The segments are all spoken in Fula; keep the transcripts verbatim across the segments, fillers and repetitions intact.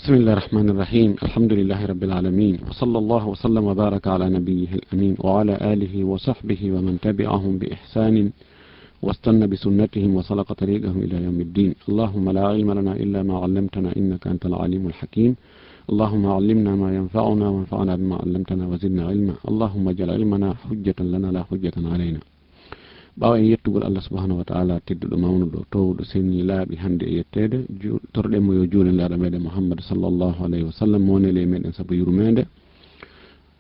بسم الله الرحمن الرحيم. الحمد لله رب العالمين. وصلى الله وسلم وبارك على نبيه الأمين وعلى آله وصحبه ومن تبعهم بإحسان واستن بسنتهم وسلك طريقهم إلى يوم الدين. اللهم لا علم لنا إلا ما علمتنا إنك أنت العليم الحكيم. اللهم علمنا ما ينفعنا وانفعنا بما علمتنا وزدنا علما. اللهم اجعل علمنا حجة لنا لا حجة علينا. Ɓaawo en yettugol Allah subhanahu wa ta'ala, tedduɗo, mawnuɗo, towuɗo, senni, laaɓi hannde e yetteede, ju-, toroɗen mo yo juulen laaɗo meɗen Muhammad sallallahu alayhi wa sallam, mo neli e meɗen sabu yurmeende.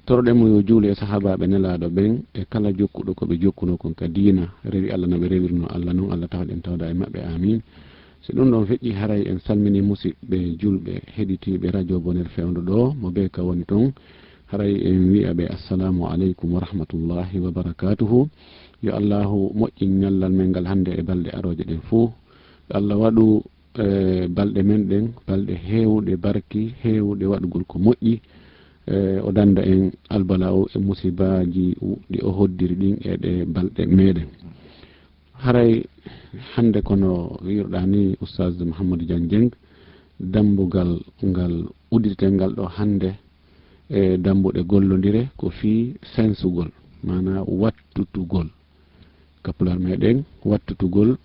Toroɗen mo yo juule e sahaabaaɓe nelaaɗo ɓen e kala jokkuɗo ko ɓe jokkuno kon ka diina, rewi Allah no ɓe rewirno Allah non, Allah tawaɗen tawda e maɓɓe. Amin. Si ɗum ɗon feƴƴi, haray en salmini musiɓɓe julɓe heɗitiiɓe radio Bonheur Fewndo ɗo, mo bee ka woni ton. Haray en wi'a ɓe assalamu aleykum wa rahmatullahi wa barakatuhu. Yo Allahu moƴƴin ñallal men ngal hannde e balɗe arooje ɗen fuu. Yo Allah waɗu, eh, balɗe men ɗen balɗe heewuɗe barki, heewuɗe waɗugol ko moƴƴi. Eh, o dannda en albala'u e musibaaji ɗi o hoddiri ɗin e ɗe balɗe meɗen. Haray hannde, kono wi'irɗaa ni, Oustaz Mouhamadou Diagne Dieng, dammbugal ngal uddirten ngal ɗo hannde e dammbuɗe gollondire ko fii sensugol, maanaa wattutugol. Ka Pulaar meɗen, wattutugol,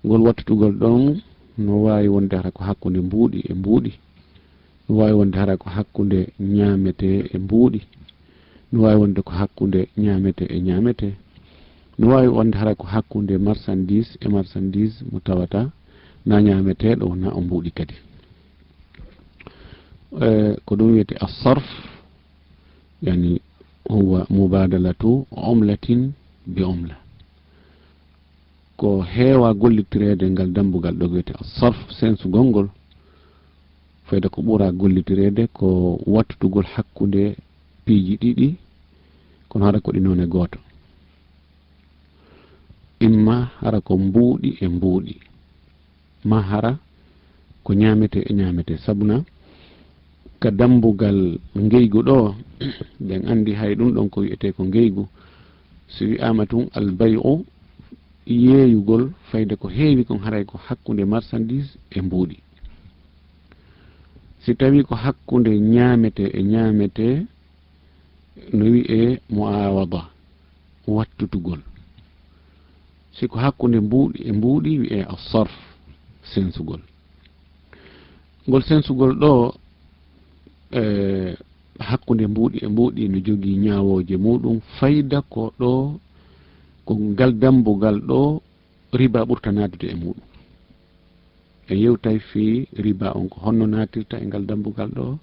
ngol wattutugol ɗon no waawi wonde hara ko hakkunde mbuuɗi e mbuuɗi, no waawi wonde hara ko hakkunde ñaametee e mbuuɗi, no waawi wonde ko hakkunde ñaametee e ñaametee, no waawi wonde hara ko hakkunde marchandise e marchandise mo tawata na ñaameteeɗo, wona o mbuuɗi kadi. Eh, ko ɗum wiyetee as-sarf, yani huwa mubadalatu umlatin bi umla. Ko heewa gollitireede ngal dammbugal ɗo wiyetee as-sarf, sensugol ngol, fayda ko ɓura gollitireede ko wattutugol hakkunde piiji ɗiɗi, kono hara ko ɗi noone gooto. Imma hara ko mbuuɗi e mbuuɗi, maa hara ko ñaametee e ñaametee. Sabuna ka dammbugal ngeygu ɗo, ɗen anndi hay ɗum ɗon ko wiyetee ko ngeygu. Si wi'aama tun al-bay'u, yeeyugol, fayde ko heewi kon haray ko hakkunde marchandise e mbuuɗi. Si tawii ko hakkunde ñaametee e ñaametee, no wi'ee mu'awada, wattutugol. Si ko hakkunde mbuuɗi e mbuuɗi, wi'ee as-sarf, sensugol. Ngol sensugol ɗo, eh, hakkunde mbuuɗi e mbuuɗi no jogii ñaawooje muuɗum. Fayda ko ɗo, ko ngal dammbugal ɗo riba ɓurta naatude e muuɗum. En yewtay fii riba on, ko honno naatirta e ngal dammbugal ɗo,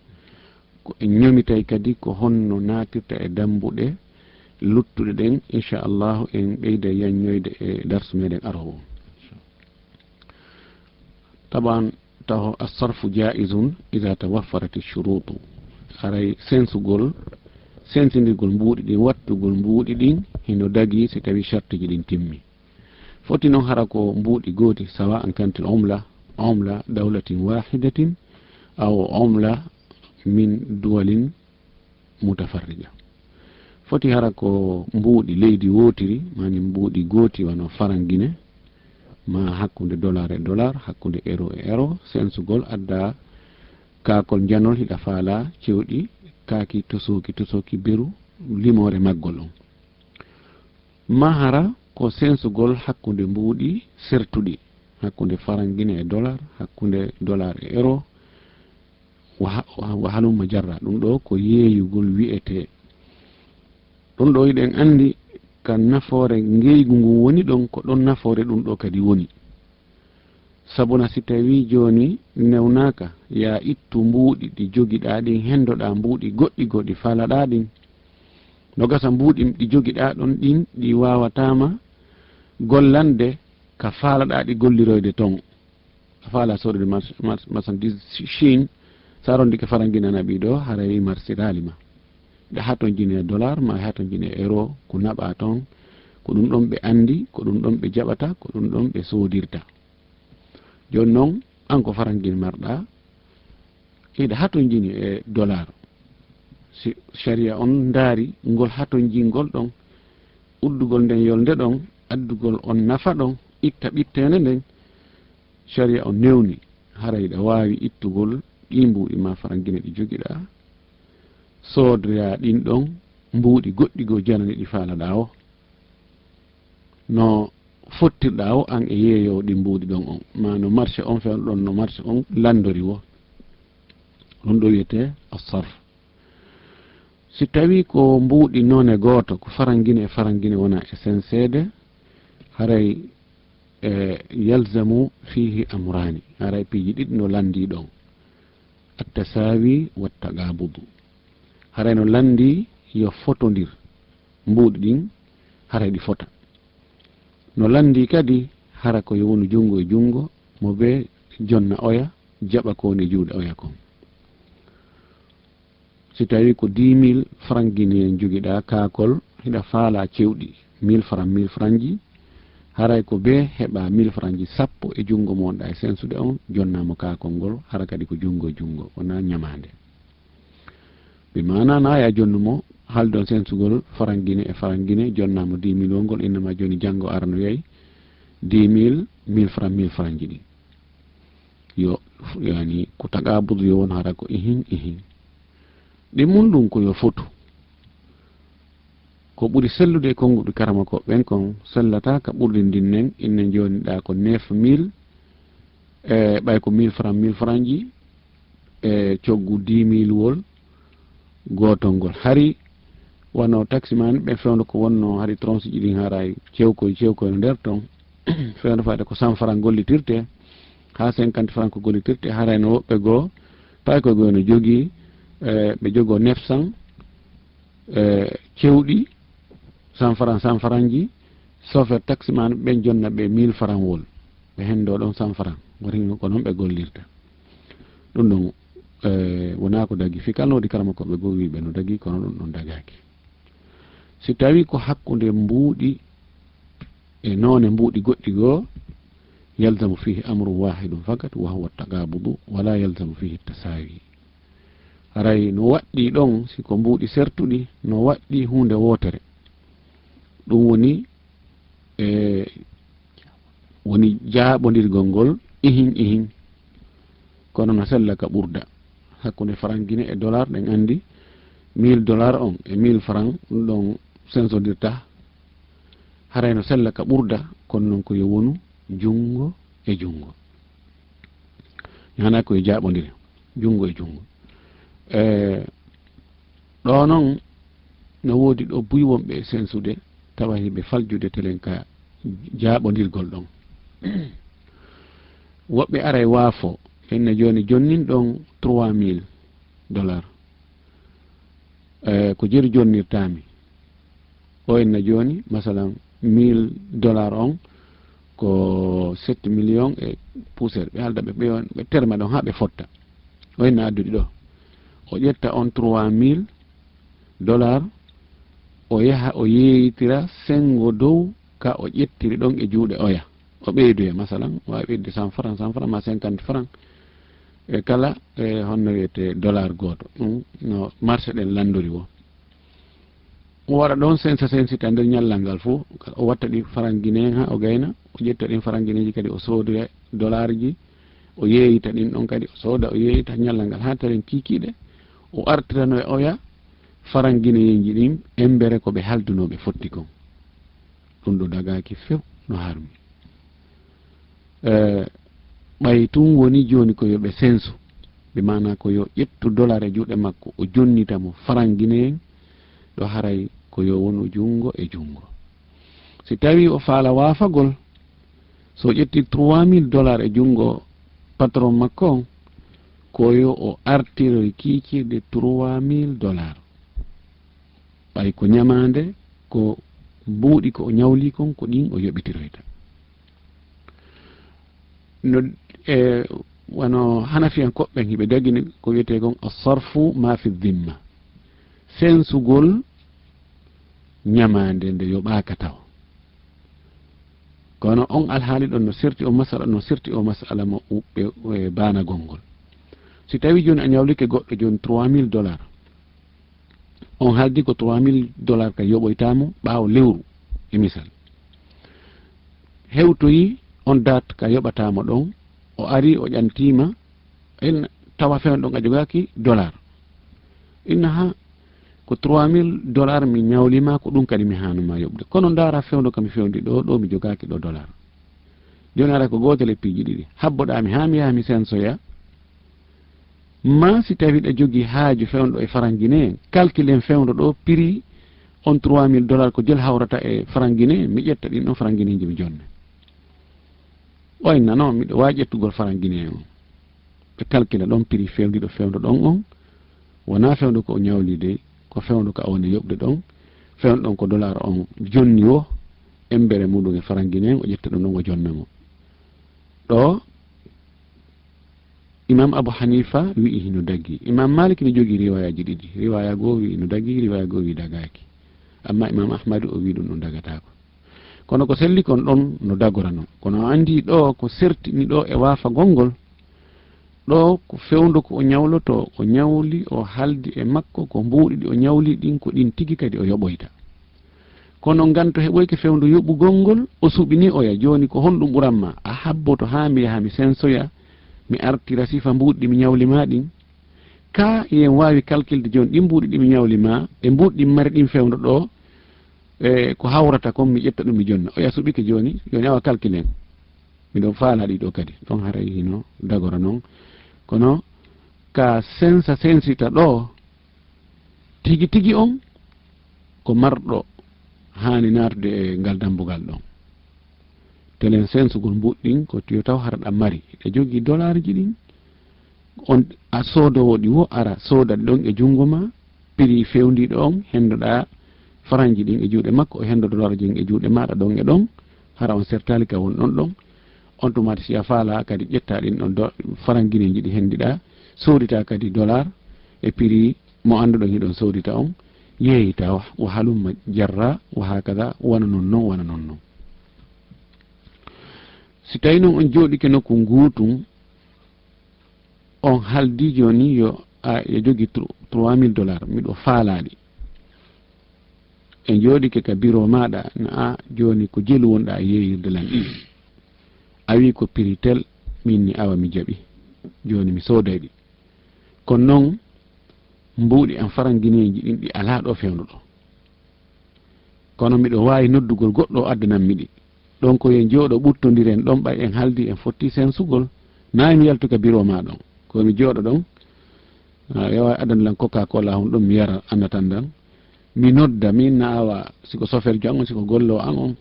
ko en ñomitay kadi ko honno naatirta e dammbuɗe luttuɗe ɗen. Inchallahu, en ɓeyday yanñoyde e darsu meɗen aroowo on. Taban, taho as-sarfu jaizun iza tawaffarat ash-shurutu. Haray sensugol, sensindirgol mbuuɗi ɗin, wattugol mbuuɗi ɗin, hino dagii si tawii shartiji ɗin timmi. Foti non hara ko mbuuɗi gooti, sawa an kantil umla, umla dawlatin wahidatin, aw umla min duwalin mutafarrija. Foti hara ko mbuuɗi leydi wootiri, maani mbuuɗi gooti, wano farangine, ma hakkunde dollar e dollar, hakkunde euro e euro, sensugol adda kaakol njanol hiɗa faala cewɗi, kaaki tosooki, tosooki beru, limoore maggol on. Ma hara ko sensugol hakkunde mbuuɗi sertuɗi, hakkunde farangine e dollar, hakkunde dollar e euro, wa ha-, wa, wa halumma jarra. Ɗum ɗo ko yeeyugol wi'etee. Ɗum ɗo hiɗen anndi ka nafoore ngeygu ngun woni ɗon, ko ɗon nafoore ɗum ɗo kadi woni. Sabuna si tawii jooni newnaaka, yaa ittu mbuuɗi ɗi jogiɗaa ɗin, henndoɗaa mbuuɗi goɗɗi goo ɗi faalaɗaa ɗin. No gasa mbuuɗi ɗi jogiɗaa ɗon ɗin, ɗi waawataama gollande ka faalaɗaa ɗi golliroyde ton. A faalaa soorude mar-, mar-, marchandise Chine, sa rondike farangina naɓi ɗo, haray marsiraali ma. Ɗe hatonjine dollar, ma hatonjine euro, ko naɓaa ton, ko ɗum ɗon ɓe anndi, ko ɗum ɗon ɓe jaɓata, ko ɗum ɗon ɓe soodirta. Jooni non, an ko farangin marɗaa, hiɗa hatonjini e dollar. Si sharia on ndaari ngol hatonjingol ɗon, uddugol nden yolnde ɗon, addugol on nafa ɗon, itta ɓitteende nden, sharia on newni, hara hiɗa waawi ittugol ɗi mbuuɗi ma farangine ɗi jogiɗa, soodroya ɗin ɗon mbuuɗi goɗɗi goo janani ɗi faalaɗa o. No fottirɗa o an e yeeyowo ɗin mbuuɗi ɗon on, ma no marché on fewno ɗon, no marché on landori wo. Ɗum ɗo wiyetee asarf. Si tawi ko mbuuɗi none gooto, ko farangine e farangine wona e senseede, haray, e, yalzamu fihi amrani, haray piiji ɗiɗi no lanndi ɗon. Attasawi wa taqabudu. Haray no lanndi yo fotondir mbuuɗi ɗin, haray ɗi fota. No lanndi kadi, hara ko yo wonu junngo e junngo, mo bee jonna oya, jaɓa ko woni e juuɗe oya kon. Si tawi ko dix mille franc guinéen jogiɗa kaakol, hiɗa faala cewɗi mille franc, mille franc ji, haray ko bee heɓa mille franc ji sappo e junngo mo wonɗa e sensude on, jonna mo kaakol ngol, hara kadi ko junngo e junngo, wona ñamaande. Bi maana na ya jonnu mo, haldon sensugol farangine e farangine, jonna mo dix mille wongol, innama jooni janngo arano yayi dix mille, mille franc, mille franc ji ɗi. Yo, yani, ko taqabudu yo won hara ko ihin, ihin. Ɗi mun ɗum ko yo fotu. Ko ɓuri sellude e konnguɗi karamoko ɓen kon sellata ka ɓurdi ndin nen, innen jooni ɗa ko neuf mille, e ɓay ko mille franc, mille franc ji, e coggu dix mille wol gootol ngol. Hari wano taximan ɓe fewndo ko wonno hari tronche ji ɗin haray cewkoy, cewkoy no nder ton. Fewndo fayde ko cent franc gollitirte, ha cinquante franc ko gollitirte, haray no woɓɓe goo, pay koy goo no jogii, e, ɓe jogoo neuf cent, e, cewɗi, cent franc, cent franc ji, chauffeur taximan ɓen jonna ɓe mille franc wol. Ɓe hendo ɗon cent franc, woni ko non ɓe gollirta. Ɗum ɗon, e, wona ko dagi. Fii kala no woodi karamoko ɓe goo wiiɓe no dagi, kono ɗum ɗon dagaaki. Si tawi ko hakkunde mbuuɗi e noone mbuuɗi goɗɗi goo, yalzamu fihi amru wahidun fakat, wa huwa taqabudu, wala yalzamu fihi tasawi. Haray no waɗɗi ɗon, si ko mbuuɗi sertuɗi, no waɗɗi huunde wootere. Ɗum woni, e, woni jaaɓondirgol ngol ihin ihin. Kono no sella ka ɓurda. Hakkunde farangine e dollar, ɗen anndi mille dollar on e mille franc, ɗum ɗon sensondirta. Haray no sella ka ɓurda, kono non ko yo wonu junngo e junngo. Hana ko e jaaɓondire, junngo e junngo. E, ɗo non no woodi ɗo buy wonɓe e sensude, tawa hiɓe faljude telen ka jaaɓondirgol ɗon. Woɓɓe aray waafo, inna jooni jonnin ɗon trois mille dollars. E, ko jeru jonnirtaami. O inna jooni, masalan, mille dollar on ko sept millions e poussière. Ɓe halda ɓe, ɓe, ɓe terma ɗon haa ɓe fotta. O inna adduɗi ɗo. O ƴetta on trois mille dollar, o yaha o yeeyitira senngo dow ka o ƴettiri ɗon e juuɗe oya. O ɓeydoya, masalan, o waawi ɓeydude cent franc, cent franc ma cinquante franc. E kala, e honno wiyetee, dollar gooto. Ɗum no marché ɗen lanndori wo. O waɗa ɗon sensa sensita nder ñallal ngal fof, o watta ɗi farangine haa o gayna, o ƴetta ɗin farangineeji kadi o soodoya dollarji, o yeeyita ɗin ɗon kadi, o sooda, o yeeyita ñallal ngal haa taren kiikiiɗe, o artirano e oya farangineeji ɗin embere ko ɓe haldunoo ɓe fotti kon. Ɗum ɗo dagaaki few no harmi. Eh, ɓay tun woni jooni ko yo ɓe sensu, ɓe maana ko yo ƴettu dollar e juuɗe makko, o jonnita mo farangineeji, ɗo haray ko yo wonu junngo e junngo. Si tawii o faala waafagol, so o ƴetti trois mille dollar e junngo patron makko on, ko yo o artiroy kiikiiɗe trois mille dollar. Ɓay ko ñamaande, ko mbuuɗi ko o ñawli kon, ko ɗin o yoɓitiroyta. No, e, wano Hanafiyankoɓe ɓen hiɓe dagini ko wiyetee kon as-sarfu ma fi dhimma. Sensugol ñamaande nde yoɓaaka taw. Kono on alhaali ɗon no serti o masala, no serti o masala mo uɓɓe, e, baanagol ngol. Si tawii jooni a ñawlike goɗɗo jooni trois mille dollars, on haaldi ko trois mille dollars ka yoɓoytaa mo ɓaawo lewru, e misal. Hewtoyi on date ka yoɓataa mo ɗon, o ari o ƴantiima, en tawa fewndo ɗon a jogaaki dollar. Inna ha ko trois mille dollar mi ñawli ma, ko ɗum kadi mi haanu ma yoɓde. Kono ndaara fewndo ka mi fewndi ɗo, ɗo mi jogaaki ɗo dollar. Jooni ara ko gootel e piiji ɗiɗi. Habboɗaa mi haa mi yaha mi sensoya. Ma si tawi ɗa jogii haaju fewndo e farangineen, calculen fewndo ɗo prix on trois mille dollar ko jel hawrata e farangineen, mi ƴetta ɗin ɗon farangineenji mi jonna. Oy nano, miɗo waawi ƴettugol farangineen on. Ɓe calcula ɗon prix fewndiiɗo fewndo ɗon on. Wonaa fewndo ko o ñawli dey, ko fewndo ka o woni yoɓde ɗon. Fewndo ɗon ko dollar on jonni wo, embere muɗum e farangineen, o ƴetta ɗum ɗon o jonna mo. Ɗo Imam Abu Hanifa wi'i hino dagi. Imam Malik ne jogii riwayaaji ɗiɗi. Riwaya goo wi'i no dagi, riwaya goo wi'i dagaaki. Amma Imam Ahmadu o wi'i ɗum ɗum dagataako. Kono ko selli kon ɗon no dagorano. Kono a anndi ɗo ko sertini ɗo e waafagol ngol. Ɗo ko fewndo ko o ñawloto, o ñawli, o haldi e makko ko mbuuɗi ɗi o ñawli ɗin, ko ɗin tigi kadi o yoɓoyta. Kono nganto heɓoyke fewndo yoɓugol ngol, o suɓini oya. Jooni ko honɗum ɓuran ma? A habboto haa mi yaha mi sensoya, mi artira sifa mbuuɗi ɗi mi ñawli ma ɗin. Ka yen waawi calculde jooni ɗin mbuuɗi ɗi mi ñawli ma, e mbuuɗi ɗi mi mari ɗin fewndo ɗo, e ko hawrata kon mi ƴetta ɗum mi jonna. Oya suɓike jooni, jooni awa calculen. Miɗo faala ɗi ɗo kadi. Ɗon haray hino dagora non. Kono ka sensa sensita ɗo, tigi tigi on ko marɗo haani naatude e ngal dambugal ɗon. Telen sensugol mbuuɗi ɗin ko tiyo taw hara ɗa mari. Ɗa jogii dollarji ɗin, on a soodoowo ɗi wo ara sooda ɗi ɗon e junngo ma, prix fewndiiɗo on, henndoɗaa faranji ɗin e juuɗe makko, o henndo dollarji ɗin e juuɗe maaɗa ɗon e ɗon, hara on sertaali ka won ɗon ɗon. On tuma si a faala kadi ƴetta ɗin ɗon do-, farangineenji ɗi henndiɗaa, soodita kadi dollar e prix mo annduɗon hiɗon soodita on, yeeyita wa, wa halumma jarra, wa hakada, wano non non, wano non non. Si tawi non on jooɗike nokku nguutum, on haldi jooni yo a, yo jogi tro-, trois mille dollars, miɗo faalaɗi. En jooɗike ka biro maaɗa, na a jooni ko jelu wonɗa e yeeyirde lan ɗin. A wi ko prix tel, min ni awa mi jaɓi. Jooni mi sooday ɗi. Kono non, mbuuɗi an farangineeji ɗin ɗi alaa ɗo fewndo ɗo. Kono miɗo waawi noddugol goɗɗo o addanammi ɗi. Ɗon ko yen jooɗo ɓuttondiren ɗon ɓay en haldi en fotti sensugol. Nayi mi yaltu ka biro ma ɗon. Ko mi jooɗo ɗon. A, yo a addan lan Coca-Cola hon ɗon mi yara annatan dan. Mi nodda min na awa siko soferjo an on, siko gollo an on.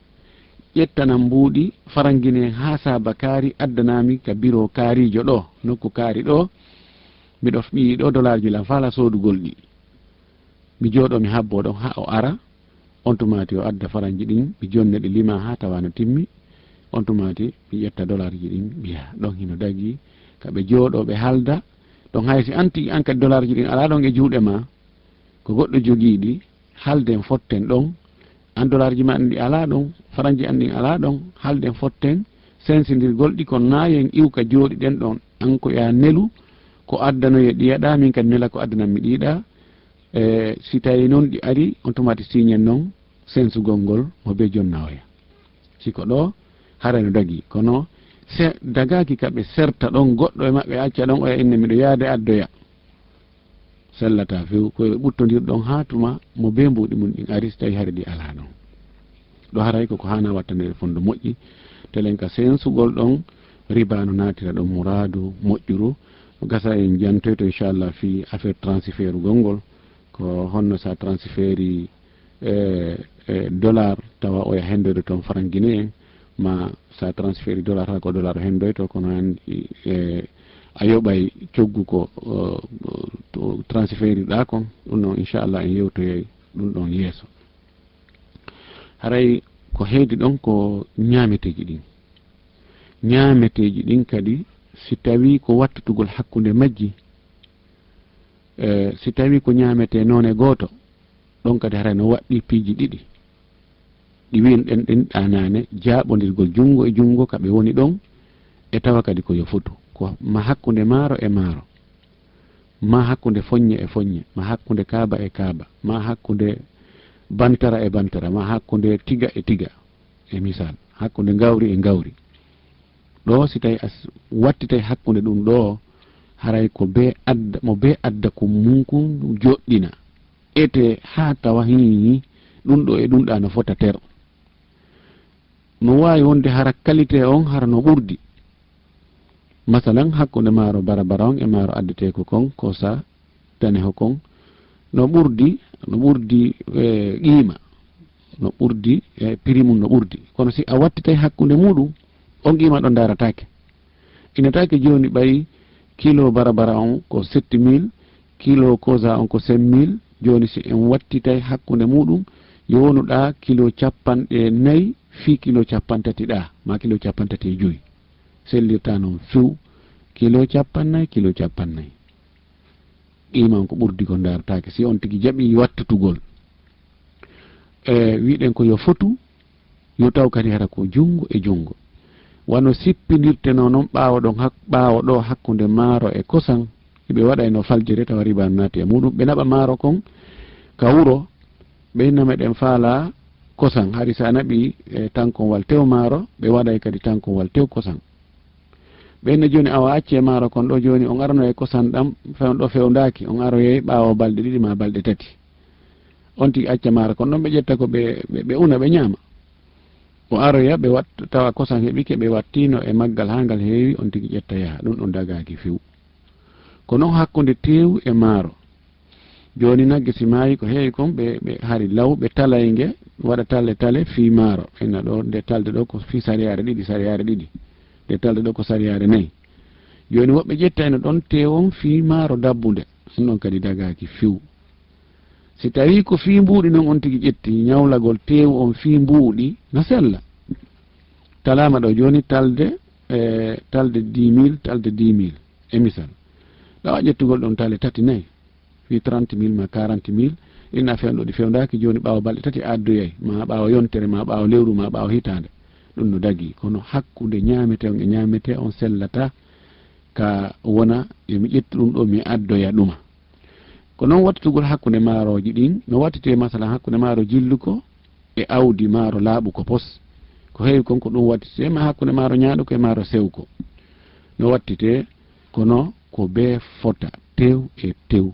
Ƴettanan mbuuɗi farangineeji haa saaba kaari addanami ka biro kaarijo ɗo, nokku kaari ɗo. Miɗo f-, ɓiyi ɗo dolarji lan faala soodugol ɗi. Mi jooɗo mi habbo ɗon haa o ara. On tumaati o adda faranji ɗin, mi jonna ɗi lima haa tawa no timmi. On tumaati mi ƴetta dolarji ɗin, mi yaha. Ɗon hino dagi, ka ɓe jooɗo ɓe halda. Ɗon hay si an tigi an kadi dolarji ɗin alaa ɗon e juuɗe ma, ko goɗɗo jogii ɗi, halden fotten ɗon. An dolarji ma ɗin ɗi alaa ɗon, faranji an ɗin alaa ɗon, halden fotten, sensindirgol ɗi, kono na yen iw ka jooɗiɗen ɗon. An ko ya nelu, ko addanoye ɗiyaɗa, min kadi nela ko addanammi ɗiɗa. E, si tawi non ɗi ari, on tumaati siñen non sensugol ngol mo be jonnawoya. Si ko ɗo, haray no dagi. Kono se dagaki ka ɓe serta ɗon, goɗɗo e maɓɓe acca ɗon, oya inne miɗo yaade addoya. Sellata few, ko ɓe ɓuttondir ɗon haa tuma mo be mbuuɗi mum ɗin ari, si tawi hari ɗi alaa ɗon. Ɗo haray koko haana wattande fondo moƴƴi. Telen ka sensugol ɗon, riba no naatira ɗon muraadu moƴƴuru. Gasa en jantoyto, inchallah, fii affaire transferugol ngol. Ko honno sa transferi, e, e, dollar, tawa oya hendoyde toon farangine'en, ma sa transferi dollar, haa ko dollar hendoyto, kono an, e, a yoɓay coggu ko, o, to transferiɗa kon. Ɗum noon, inchallah, en yewtoyay ɗum ɗon yeeso. Haray ko heedi ɗon ko ñaameteeji ɗin. Ñaameteeji ɗin kadi, si tawi ko wattutugol hakkunde majji, e, si tawi ko ñaametee noone gooto, ɗon kadi haray no waɗɗii piiji ɗiɗi. Ɗi wi'en ɗen, ɗin ɗaanaane, jaaɓondirgol junngo e junngo ka ɓe woni ɗon, e tawa kadi ko yo fotu. Ko ma hakkunde maaro e maaro, ma hakkunde foññe e foññe, ma hakkunde kaaba e kaaba, ma hakkunde bantara e bantara, ma hakkunde tiga e tiga, e misal, hakkunde ngawri e ngawri. Ɗo si tawi a s-, wattitay hakkunde ɗum ɗo, haray ko bee adda, mo bee adda ko mum kun joɗɗina. Ete haa tawa hii, ɗum ɗo e ɗum ɗa no fota ter. No waawi wonde hara qualité on hara no ɓurdi. Masalan, hakkunde maaro barabara on e maaro addeteeko kon, kosa daneho kon, no ɓurdi, no ɓurdi, e, qiima, no ɓurdi, e, prix mum no ɓurdi. Kono si a wattitay hakkunde muɗum, on qiima ɗon ndarataake. Ina taake jooni ɓay kilo barabara on ko sept mille, kilo kosa on ko cinq mille. Jooni si en wattitay hakkunde muɗum, yo wonu ɗa kilo capanɗe nayi fii kilo capantati ɗa, ma kilo capantati e joyi. Sellirta noon few, kilo capannayi, kilo capannayi. Qiima on ko ɓurdi ko ndarataake, si on tigi jaɓi wattutugol. E, wiɗen ko yo fotu, yo taw kadi hara ko junngo e junngo. Wano sippindirtenoo noon ɓaawo ɗon hak-, ɓaawo ɗo hakkunde maaro e kosan, hiɓe waɗayno faljere tawa riba naati e muɗum. Ɓe naɓa maaro kon ka wuro, ɓe inna meɗen faala kosan. Hari si a naɓi, e, tankowal tew maaro, ɓe waɗay kadi tankowal tew kosan. Ɓe inna jooni awa acce maaro kon ɗo jooni, on arano e kosan ɗam, few-, ɗo fewndaaki, on aroyay ɓaawo balɗe ɗiɗi ma balɗe tati. On tigi acca maaro kon ɗon, ɓe ƴetta ko ɓe, ɓe, ɓe una, ɓe ñaama. O aroya, ɓe wat-, tawa kosan heɓike, ɓe wattiino e maggal haa ngal heewi, on tigi ƴetta yaha. Ɗum ɗon dagaaki few. Ko non hakkunde teewu e maaro. Jooni nagge si maayi ko heewi kon, ɓe, ɓe hari law, ɓe talay nge, waɗa talle tale fii maaro. Ina ɗo, nde talde ɗo ko fii sariyaare ɗiɗi, sariyaare ɗiɗi. Nde talde ɗo ko sariyaare nayi. Jooni woɓɓe ƴettayno ɗon teewu on fii maaro dabbunde. Ɗum ɗon kadi dagaaki few. Si tawii ko fii mbuuɗi non on tigi ƴetti, ñawlagol teewu on fii mbuuɗi no sella. Talaama ɗo jooni talde, e, talde dix mille, talde dix mille, e misal. Ɗo a ƴettugol ɗon tale tati nayi, fii trente mille ma quarante mille, inna fewndo ɗi fewndaaki jooni ɓaawo balɗe tati a addoyay, ma ɓaawo yontere, ma ɓaawo lewru, ma ɓaawo hitaande. Ɗum no dagii, kono hakkunde ñaametee on e ñaametee on sellataa ka wona yo mi ƴettu ɗum ɗo, mi addoya ɗuma. Ko non wattitugol hakkunde maarooji ɗin, no wattitee masalan hakkunde maaro jilluko e awdi maaro laaɓuko pos. Ko heewi kon ko ɗum wattitee, ma hakkunde maaro ñaaɗuko e maaro sewko. No wattitee, kono ko bee fota, tew e tew.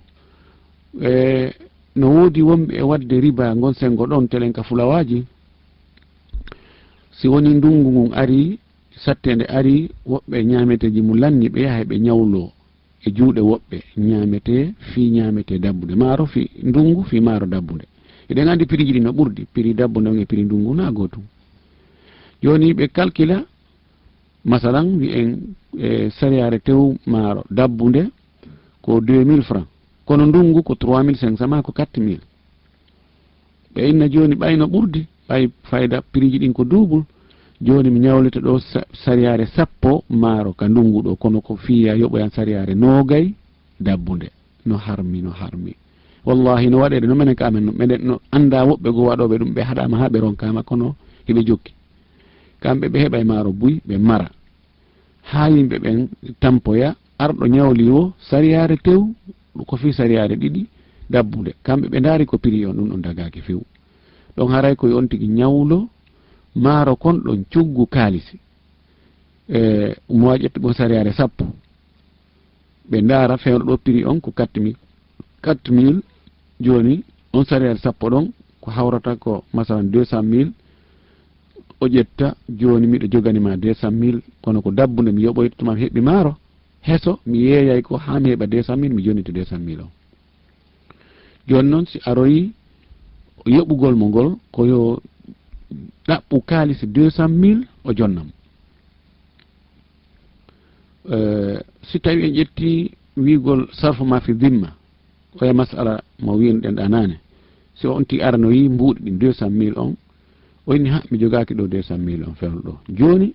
E, no woodi wonɓe e waɗde riba ngon senngo ɗon telen ka fulawaaji. Si woni ndunngu ngun arii, satteende arii, woɓɓe ñaameteeji mum lanni, ɓe yaha ɓe ñawloo e juuɗe woɓɓe, ñaametee, fii ñaametee dabbunde. Maaro fii ndunngu, fii maaro dabbunde. Eɗen anndi piriji ɗi no ɓurdi, piri dabbunde on e piri ndunngu na gootum. Jooni ɓe kalkila, masalan, wi'en, e, sariyaare tew maaro dabbunde ko deux mille francs, kono ndunngu ko trois mille cinq cents ma ko quatre mille. Ɓe inna jooni ɓay no ɓurdi, ɓay fayda piriji ɗin ko duubul. Jooni mi ñawlete ɗo sa-, sariyaare sappo maaro ka ndunngu ɗo, kono ko fiya yoɓoyan sariyaare noogay dabbunde. No harmi, no harmi. Wallahi no waɗeede no menen ka amen, no, meɗen no annda woɓɓe goo waɗooɓe ɗum, ɓe haɗaama haa ɓe ronkaama, kono hiɓe jokki. Kamɓe ɓe heɓay maaro buy, ɓe mara. Haa yimɓe ɓen tampoya, arɗo ñawli wo sariyaare tew, ko fii sariyaare ɗiɗi dabbunde. Kamɓe ɓe ndaari ko piri on, ɗum ɗon dagaaki few. Ɗon haray ko yo on tigi ñawlo maaro kon ɗon cuggu kaalisi. E, mo waɗi ƴettu ɓon sariyaare sappo. Ɓe ndaara fewndo ɗo piri on ko quatre mille. Quatre mille, jooni on sariyaare sappo ɗon ko hawrata ko masalan deux cent mille. O ƴetta, jooni miɗo jogani ma deux cent mille, kono ko dabbunde mi yoɓoyta tuma mi heɓi maaro. Heso, mi yeeyay ko haa mi heɓa deux cent mille, mi jonnita deux cent mille on. Jooni noon, si aroyi yoɓugol mo ngol, ko yo ɗaɓɓu kaalisi deux cent mille o jonna mo. Eh, si tawi en ƴetti wiigol sarfu ma fi dhimma, oya masala mo wi'uɗen ɗa naane. Si on tigi arano yi mbuuɗi ɗin deux cent mille on, o inni, "Ha, mi jogaaki ɗo deux cent mille on fewndo ɗo." Jooni,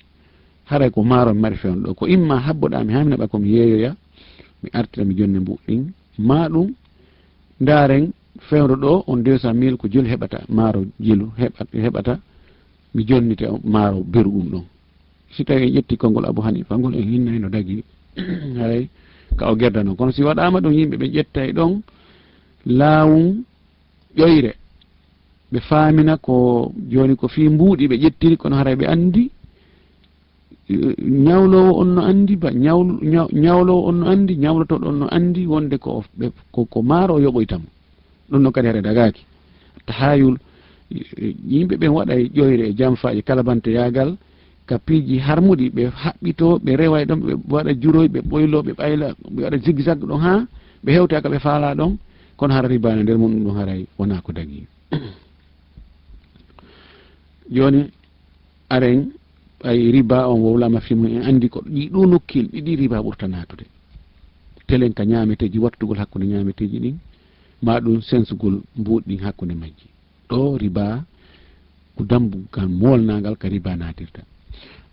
haray ko maaro mi mari fewndo ɗo. Ko imma habboɗaa mi haa mi naɓa ko mi yeeyoya, mi artira mi jonni mbuuɗi ɗin. Maa ɗum, ndaaren fewndo ɗo on deux cent mille ko jelu heɓata, maaro jelu heɓa-, heɓata, mi jonnite on maaro beru ɗum ɗon. Si tawi en ƴetti konngol Abu Hanifa, ngol en hinnay no dagi, haray ka o gerdano. Kono si waɗaama ɗum, yimɓe ɓe ƴettay ɗon laawun ƴoyre, ɓe faamina ko jooni ko fii mbuuɗi ɓe ƴettiri, kono haray ɓe anndi Ñawloowo on no anndi ba, ñawl-, ñaw-, ñawloowo on no anndi, ñawlotooɗo on no anndi wonde ko o, ɓe, ko, ko maaro o yoɓoyta mo. Ɗum ɗon kadi haray dagaaki. Tahayul, yimɓe ɓen waɗay ƴoyre e janfaaji kalabanteyaagal ka piiji harmuɗi, ɓe haɓɓitoo, ɓe rewa e ɗon, ɓe waɗa juroy, ɓe ɓoyloo, ɓe ɓayla, ɓe waɗa zigzag ɗon haa ɓe hewta ka ɓe faalaa ɗon, kono hara riba no nder mum, ɗum ɗon haray wonaa ko dagii. Jooni, aren, ɓay riba on wowlaama fii mum, en anndi ko ɗii ɗoo nokkiil ɗiɗi riba ɓurta naatude. Telen ka ñaameteeji, wattugol hakkunde ñaameteeji ɗin, maa ɗum sensugol mbuuɗi ɗin hakkunde majji. Ɗoo riba ko dambugal moolnaangal ka riba naatirta.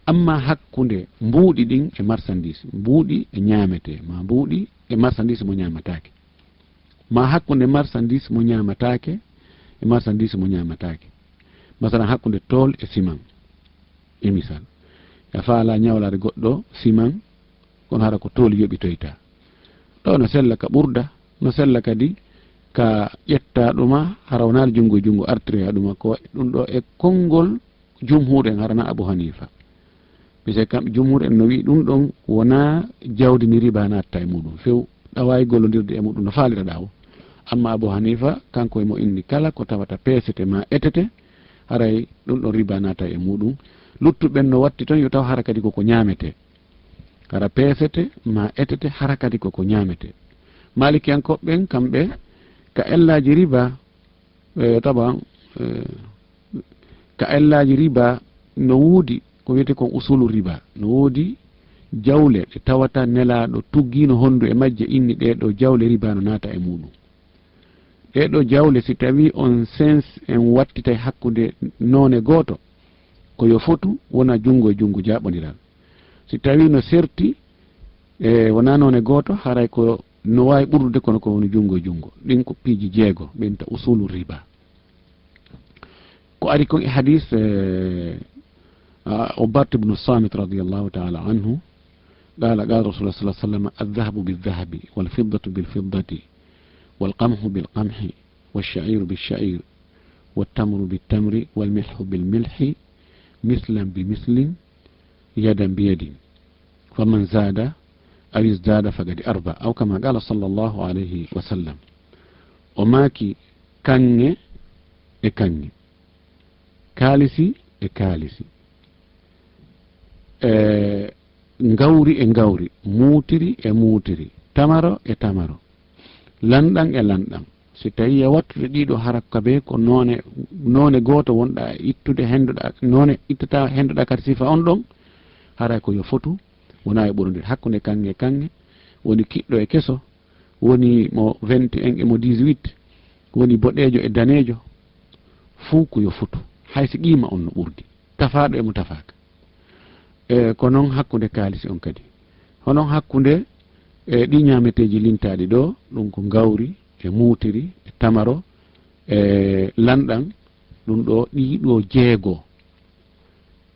Amma hakkunde mbuuɗi ɗin e marchandise, mbuuɗi e ñaametee, maa mbuuɗi e marchandise mo ñaamataake. Maa hakkunde marchandise mo ñaamataake e marchandise mo ñaamataake. Masalan, hakkunde tool e siman. E misal, a faalaa ñawlaade goɗɗo siman, kono hara ko tool yoɓitoyta. Ɗoo no sella ka ɓurda, no sella kadi ka ƴetta ɗuma, hara wonaali junngo e junngo artiroya ɗuma, ko ɗum ɗoo e konngol jumhuur en, hara na Abu Hanifa. Mise kam, jumhuur en no wi'i ɗum ɗon wonaa jawdi ndi riba naatta e muɗum few, ɗaway gollondirde e muɗum no faaliraɗaa o. Amma Abu Hanifa, kanko e mo inni kala ko tawata peesete maa etete, haray ɗum ɗon riba naata e muɗum. Luttuɓen no watti ton yo taw hara kadi koko ñaametee. Hara peesete maa etete, hara kadi koko ñaametee. Maalikiyankooɓe ɓen, kamɓe, ka ellaaji riba, e, taban, e, ka ellaaji riba no woodi ko wiyetee kon usulu riba. No woodi jawle ɗe tawata Nelaaɗo tuggiino honndu e majje, inni ɗee ɗoo jawle riba no naata e muɗum. Ɗee ɗoo jawle, si tawii on sens en wattitay hakkunde noone gooto, ko yo fotu wona junngo e junngo jaaɓondiral. Si tawii no serti, e, wonaa noone gooto, haray ko no waawi ɓurdude, kono ko woni junngo e junngo. Ɗin ko piiji jeego, ɓe innta usulu riba. Ko ari kon e hadis, e, a, Ubadat ibnu Samit radiyallahu ta'ala anhu, قال، قال رسول الله صلى الله عليه وسلم: الذهب بالذهب، والفضة بالفضة، والقمح بالقمح، والشعير بالشعير، والتمر بالتمر، والملح بالملح، مثلا بمثل، يدا بيد، فمن زاد أو ازداد فقد أربى، أو كما قال صلى الله عليه وسلم. O maaki, kaŋŋe e kaŋŋe, kaalisi e kaalisi, e ngawri e ngawri, muutiri e muutiri, tamaro e tamaro, lanɗan e lanɗan. Si tawii a wattude ɗii ɗoo, hara ka bee ko noone, noone gooto wonɗaa e ittude, henndoɗaa, noone ittataa, henndoɗaa kadi sifa on ɗon, haray ko yo fotu, wonaa e ɓurondire. Hakkunde kaŋŋe e kaŋŋe, woni kiɗɗo e keso, woni mo vingt et un e mo dix-huit, woni boɗeejo e daneejo, fuu ko yo fotu, hay si qiima on no ɓurdi, tafaaɗo e mo tafaaka. E, ko non hakkunde kaalisi on kadi. Hono hakkunde, e, ɗii ñaameteeji lintaaɗi ɗoo, ɗum ko ngawri, e muutiri, e tamaro, e lanɗan, ɗum ɗoo, ɗii ɗoo jeego.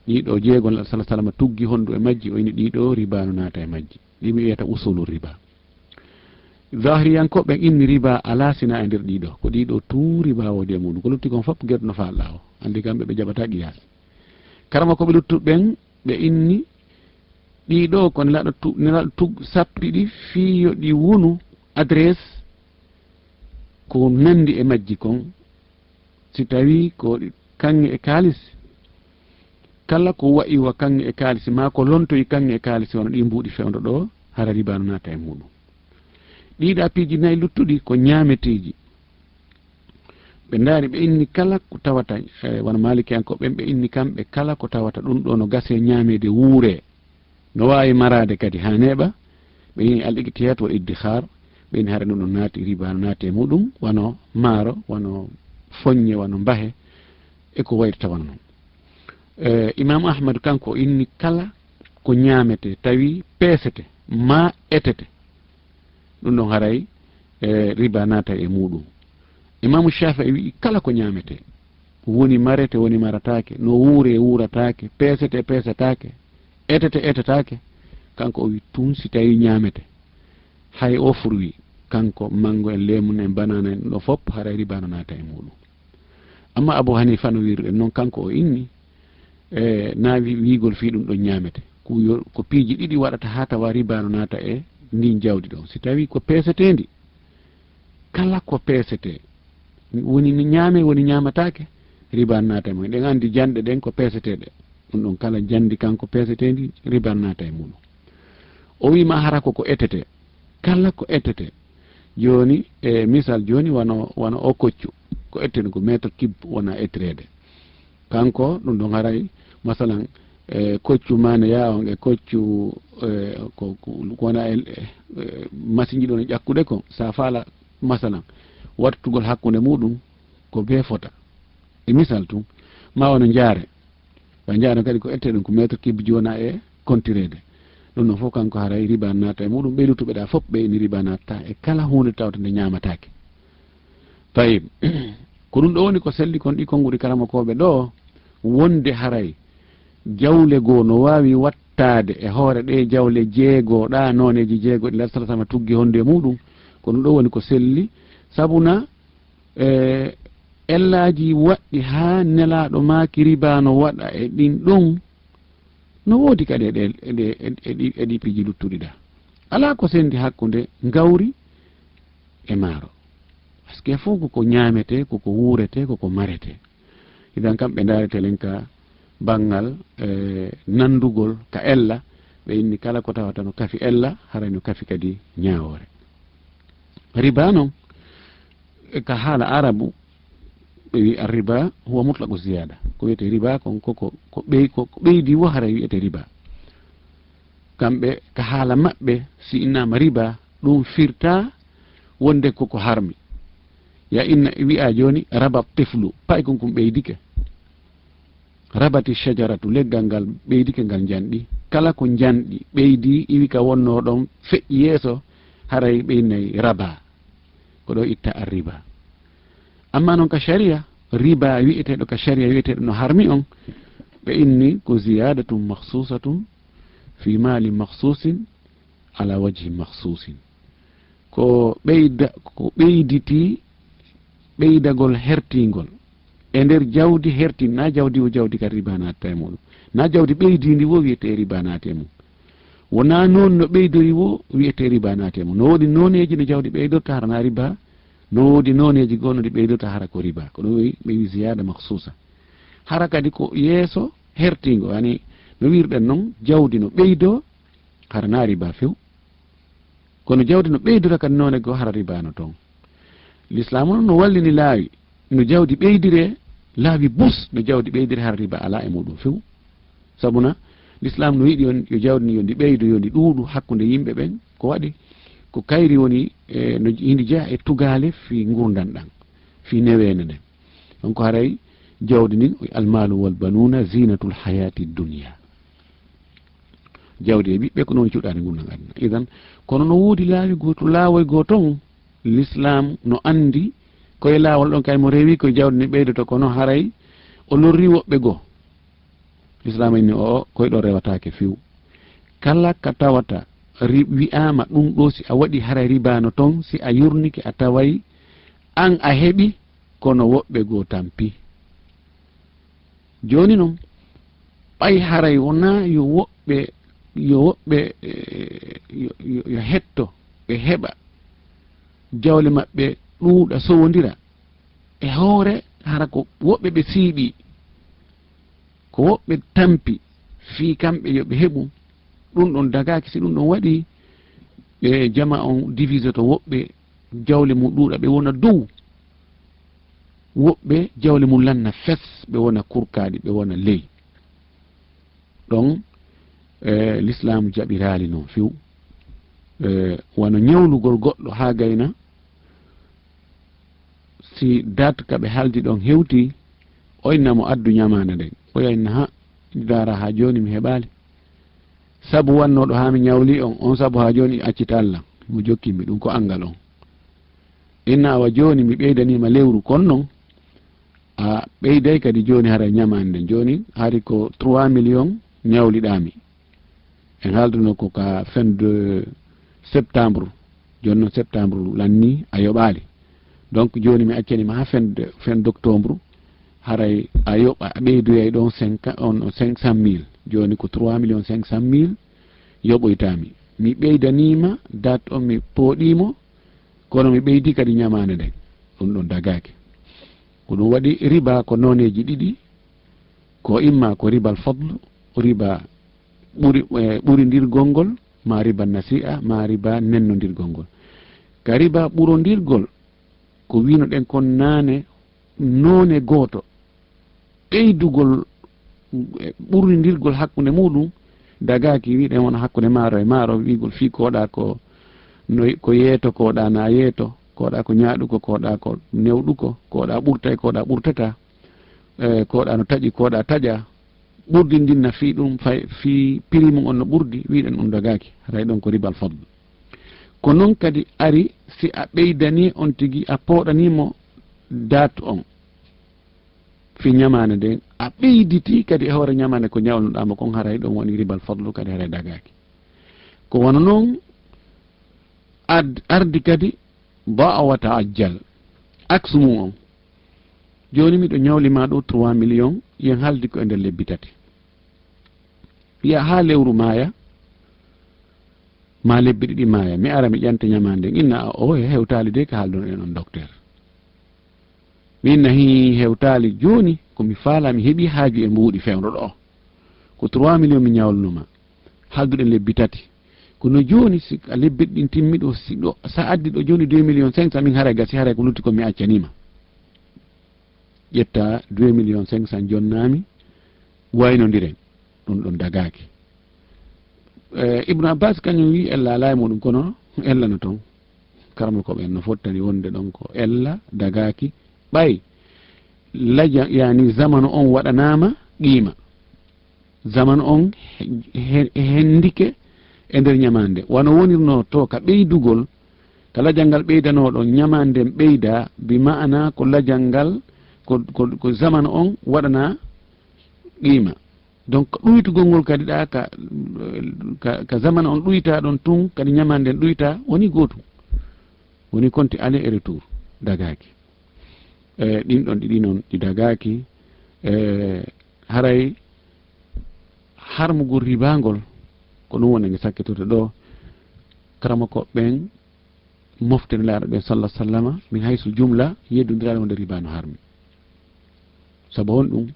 Ɗii ɗoo jeego, Nulaaɗo sallallaahu alayhi wa sallam tuggi honndu e majji, o inni ɗii ɗoo riba no naata e majji. Ɗi mi wiyata usulu riba. Zahiriyankooɓe ɓen inni riba alaa sinaa e nder ɗii ɗoo. Ko ɗii ɗoo tuu riba woodi e muɗum. Ko lutti kon fof gerɗo no faalɗaa o. Anndi kamɓe ɓe jaɓataa qiyaas. Karamokooɓe luttuɓe ɓen, ɓe inni ɗii ɗoo ko Nelaaɗo tu-, Nelaaɗo tug-, sappi ɗi fii yo ɗi wonu adresse ko nanndi e majji kon. Si tawii ko ɗi kaŋŋe e kaalis, kala ko wa'i wa kaŋŋe e kaalis, maa ko lontoyi kaŋŋe e kaalis, wano ɗii mbuuɗi fewndo ɗoo, hara riba no naata e muɗum. Ɗii ɗaa piiji nayi luttuɗi ko ñaameteeji. Ɓe ndaari, ɓe inni kala ko tawata, e, wano Maalikiyankooɓe ɓen, ɓe inni kamɓe kala ko tawata ɗum ɗoo no gasee ñaameede, wuuree, no waawi maraade kadi haa neeɓa. Ɓe inni al-iqtiyaat wal iddikhaar, ɓe inni hara ɗum ɗo naati, riba no naati e muɗum, wano maaro, wano foññe, wano mbahe, e ko wayi tawa non. E, Imaamu Ahmad kanko o inni kala ko ñaametee, tawi peesetee, maa etetee, ɗum ɗon haray, e, riba naata e muɗum. Imaamu Shaafi'i wi'i kala ko ñaametee, woni maretee, woni marataake, no wuuree, wuurataake, peesetee, peesetaake, etetee, etetaake, kanko o wi'i tun si tawi ñaametee, hay o fruit, kanko mango en, leemun en, banana en, ɗum ɗo fof haray riba no naata e muɗum. Amma Abu Hanifa no wiiruɗen non, kanko o inni, e, na wi-, wiigol fii ɗum ɗon ñaametee. ko yo, ko piiji ɗiɗi waɗata haa tawa riba no naata e ndin jawdi ɗon. Si tawi ko peeseteendi, kala ko peesetee, woni ni ñaamee, woni ñaamataake, riba naata e mum. Eɗen anndi janɗe ɗen ko peeseteeɗe. Ɗum ɗon kala janndi kanko peeseteendi, riba naata e muɗum. O wiima hara ko ko etete. Kala ko etete. Jooni, e misal jooni, wano, wano o koccu. Ko eteten ko mètre cube wona etreede. Kanko, ɗum ɗon haray, masalan, e koccu maneya on, e koccu, e, ko, ko, ko wona e, e, e, masinji ɗon e ƴakkude ko, sa faala, masalan, wattugol hakkunde muɗum ko bee fota. E misal tun, ma wano njaare. Ɓay njaare kadi ko eteten ko mètre cube ji wona e kontireede. Ɗum ɗon fof kanko haray riba naata e muɗum, ɓe luttuɓe ɗa fof ɓe ini riba naata e kala huunde tawde nde ñaamataake. Tayib. Ko ɗum ɗo woni ko selli kon ɗi konnguɗi karamokooɓe ɗo, wonde haray jawle goo no waawi wattaade e hoore ɗe jawle jeego ɗa, nooneeji jeego ɗi Laara Sala Sama tuggi hondu e muɗum. Ko ɗum ɗo woni ko selli, sabuna, e, ellaaji waɗɗi haa Nelaaɗo maaki riba no waɗa e ɗin ɗon. No woodi kadi e ɗe, e ɗe, e, e ɗi, e ɗi piiji luttuɗi ɗa. Alaa ko sendi hakkunde ngawri e maaro. Parce que fof ko ko ñaametee, ko ko wuuretee, ko ko maretee. Idan kam ɓe ndaarete len ka banngal, e, nanndugol ka ella, ɓe inni kala ko tawata no kafi ella, haray no kafi kadi ñaawoore. Riba non, e ka haala arabu, ɓe wi arriba huwa mutlaqu ziyada. Ko wiyete riba kon ko, ko, ko ɓey-, ko, ko ɓeydi wo haray wiyete riba. Kamɓe ka haala maɓɓe, si innama riba, ɗum firta wonde ko ko harmi. Ya inna wi'a jooni, raba tiflu, pay kon kon ɓeydike. Rabati shajaratu, leggal ngal ɓeydike ngal njanɗi. Kala ko njanɗi ɓeydi, iwi ka wonno ɗon, feƴƴi yeeso, haray ɓe innay raba. Ko ɗo itta arriba. Amma non ka sharia, riba wi'eteeɗo ka sharia, wi'eteeɗo no harmi on, ɓe inni ko ziyadatum makhsusatun fi mali makhsusin ala wajhi makhsusin. Ko ɓeyda-, ko ɓeyditi ɓeydagol hertingol e nder jawdi hertin-, na jawdi wo jawdi ka riba naata e muɗum. Na jawdi ɓeydindi wo wiyete riba naata e mum. Wona noon no ɓeydori wo wiyete riba naata e mum. No woodi nooneeji no jawdi ɓeydorta hara na riba, no woodi nooneeji goo no ɗi ɓeydorta hara ko riba. Ko ɗum wi-, ɓe wi ziyada makhsusa. Hara kadi ko yeeso hertingo, yani no wirɗen noon, jawdi no ɓeydo, hara na riba few. Kono jawdi no ɓeydora kadi noone goo hara riba no toon. Lislaamu noon no wallini laawi no jawdi ɓeydire, laawi bus no jawdi ɓeydire hara riba alaa e muɗum few. Sabuna, Lislaam no yiɗi on, yo jawdi ndi yo ndi ɓeydo, yo ndi ɗuuɗu hakkunde yimɓe ɓen. Ko waɗi? Ko kayri woni, e, no hindi jeya e tugaale fii ngurndan ɗan, fii neweende nden. Donc haray jawdi ndin, almalu wal banuna zinatul hayati dunya. Jawdi e ɓiɓɓe ko noon cuɗaani ngurndan aduna. Idan, kono no woodi laawi goo to, laawoy goo toon, Lislaam no anndi koye laawol ɗon kay mo rewi koye jawdi ndi ɓeydoto, kono haray o lorri woɓɓe goo. Lislaam inni o, o, koye ɗo rewataake few. Kala ka tawata ri-, wi'aama ɗum ɗo, si a waɗi haray riba no toon, si a yurnike a taway an a heɓi, kono woɓɓe goo tampi. Jooni non, ɓay haray wonaa yo woɓɓe, yo woɓɓe, eh, yo, yo, yo hetto, ɓe heɓa jawle maɓɓe ɗuuɗa, sowondira, e hoore, hara ko woɓɓe ɓe siiɓi, ko woɓɓe tampi, fii kamɓe yo ɓe heɓu. Ɗum ɗon dagaaki, si ɗum ɗon waɗi, ɓe jama on divisoto, woɓɓe jawle mum ɗuuɗa, ɓe wona dow, woɓɓe jawle mum lanna fes, ɓe wona kurkaaɗi, ɓe wona ley. Ɗon, eh, Lislaamu jaɓiraali noon few. Eh, wano ñawlugol goɗɗo haa gayna, si dat ka ɓe haaldi ɗon hewti, o inna mo addu ñamaande nden. O wi'a inna, ha, ndaara haa jooni mi heɓaali. Sabu wannooɗo haa mi ñawli on, on sabu haa jooni accita Allah. Mo jokki mi ɗum ko anngal on. Inna awa jooni mi ɓeydaniima lewru kon non, a ɓeyday kadi jooni hara ñamaande nden. Jooni hari ko trois millions ñawliɗaa mi. En haalduno ko ka fin de septembre, jooni noon septembre lanni a yoɓaali. Donc jooni mi accani ma haa fin de, fin d'octobre, haray a yoɓa, a ɓeydoyay ɗon cinq, on cinq cent mille. Jooni ko trois millions cinq cent mille yoɓoytaami. Mi ɓeydaniima date on, mi pooɗiimo, kono mi ɓeydi kadi ñamaande nden. Ɗum ɗon dagaaki. Ko ɗum waɗi riba ko nooneeji ɗiɗi, ko imma ko ribal fadlu, riba ɓuri, eh, ɓurindirgol ngol, ma riba nasi'a, ma riba nennondirgol ngol. Ka riba ɓurondirgol, ko wino ɗen kon naane, noone gooto, ɓeydugol, eh, ɓurrindirgol hakkunde muɗum, dagaaki, wiɗen wona hakkunde maaro e maaro, wiigol fii koɗa ko no, ko yeeto, koɗa na yeeto, koɗa ko ñaaɗuko, koɗa ko newɗuko, koɗa ɓurtay, koɗa ɓurtata, eh, koɗa no taƴi, koɗa taƴa, ɓurdindinna fii ɗum, fay, fii piri mum on no ɓurdi, wiɗen ɗum dagaaki, haray ɗon ko ribal fadl. Ko non kadi ari si a ɓeydani on tigi, a pooɗanimo date on fii ñamaande nden, a ɓeyditi kadi e hoore ñamaande ko ñawluɗaa mo kon, haray ɗon woni ribal fadlu kadi, haray dagaaki. Ko wano non ad-, ardi kadi, ba'a wa ta'ajjal. Aksu mum on. Jooni miɗo ñawli ma ɗo trois millions, yen haldi ko e nder lebbi tati. Wi'a haa lewru maaya, ma lebbi ɗiɗi maaya, mi ara mi ƴanta ñamaande nden. Inna a o he-, hewtaali de ka haalduno ɗen on docteur. Mi inna hii hewtaali jooni, ko mi faala mi heɓi haaju e mbuuɗi fewndo ɗo. Ko trois millions mi ñawluno ma. Halduɗen lebbi tati. Kono jooni si a lebbi ɗin timmi ɗo, si ɗo, sa addi ɗo jooni deux millions cinq cent, min haray gasi, haray ko lutti ko mi accani ma. Ƴetta deux millions cinq cent jonnaami, waynondiren, ɗum ɗon dagaaki. Eh, Ibnu Abbas kañum wi ella alaa e muɗum, kono ella no toon. Karamoko ɓen no fottani wonde ɗon ko ella dagaaki, ɓay laja, yani zamanu on waɗanaama qiima. Zamanu on he-, he-, hendike e nder ñamaande. Wano wonirno to ka ɓeydugol, ka lajal ngal ɓeydanoɗon, ñamaande nden ɓeyda, bi ma'ana ko lajal ngal, ko, ko, ko zamanu on waɗana qiima. Donc, ɗuytugol ngol kadi ɗa ka, ka, ka zamanu on ɗuyta ɗon tun, kadi ñamaande nden ɗuyta, woni gootum. Woni konti aller et retour, dagaaki. E, ɗin ɗon ɗiɗi non ɗi dagaaki. E, haray harmugol riba ngol, ko ɗum woni nge sakkitorte ɗo. Karamoko ɓen mofte Nelaaɗo ɓen, sallallahu alaihi wasallama, min haysul jumla, yeddondiraani wonde riba no harmi. Sabu honɗum?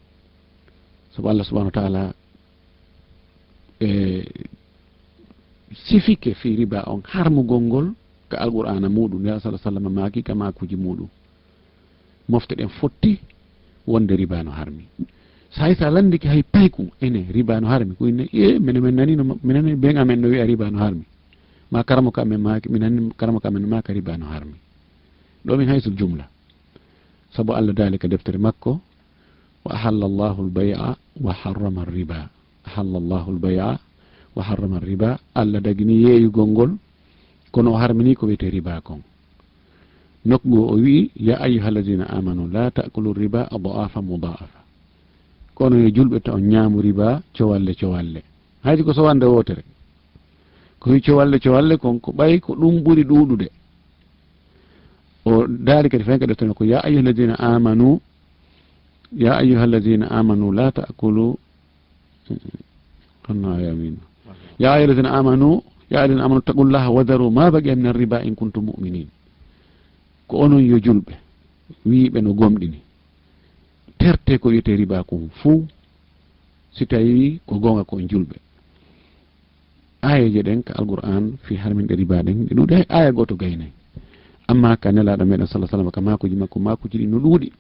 Sabu Allah subhanahu wa ta'ala, e, sifike fii riba on harmugol ngol ka Alqur'aana muɗum, Nelaaɗo sallallahu alaihi wasallama maaki ka maakuuji muɗum. Mofte ɗen fotti wonde riba no harmi. Sa hay sa landike hay paykun, ene riba no harmi. Ko inne, e, mene men nani no, mene men ben amen no wi'a riba no harmi. Ma karamoko amen maaki, min nani karamoko amen maaka riba no harmi. Ɗo min haysul jumla. Sabu Allah daali ka deftere makko, "Wa ahalla Allahu al-bay'a wa harrama ar-riba." "Ahalla Allahu al-bay'a wa harrama ar-riba." Allah dagini yeeyugol ngol, kono o harmini ko wi'ete riba kon. Nokku goo o wi'i, "Ya ayyuhallazina amanu la ta'kulu riba ad'afan mudha'afa." Kono yo julɓe, ta on ñaamu riba cowalle cowalle. Haydi ko sowande wootere. Ko wi cowalle cowalle kon, ko ɓay ko ɗum ɓuri ɗuuɗude. O daali kadi fayin kadi toon ko, "Ya ayyuhallazina amanu, ya ayyuhallazina amanu la ta'kulu." Honno aya min? "Ya ayyuhallazina amanu, ya ayyuhallazina amanu taqullaha wa dharu ma baqiya min ar-riba in kuntum mu'minin." Ko onon yo julɓe, wiiɓe no gomɗini. Terte ko wi'ete riba kon fuu, si tawi ko goonga ko on julɓe. Aayeeje ɗen ka Alqur'aan fii harminde riba ɗen, ɗe ɗuuɗi, hay aaya gooto gaynay. Amma ka Nelaaɗo meɗen, sallallahu alaihi wasallam, ka maakuuji makko, maakuuji ɗin no ɗuuɗi.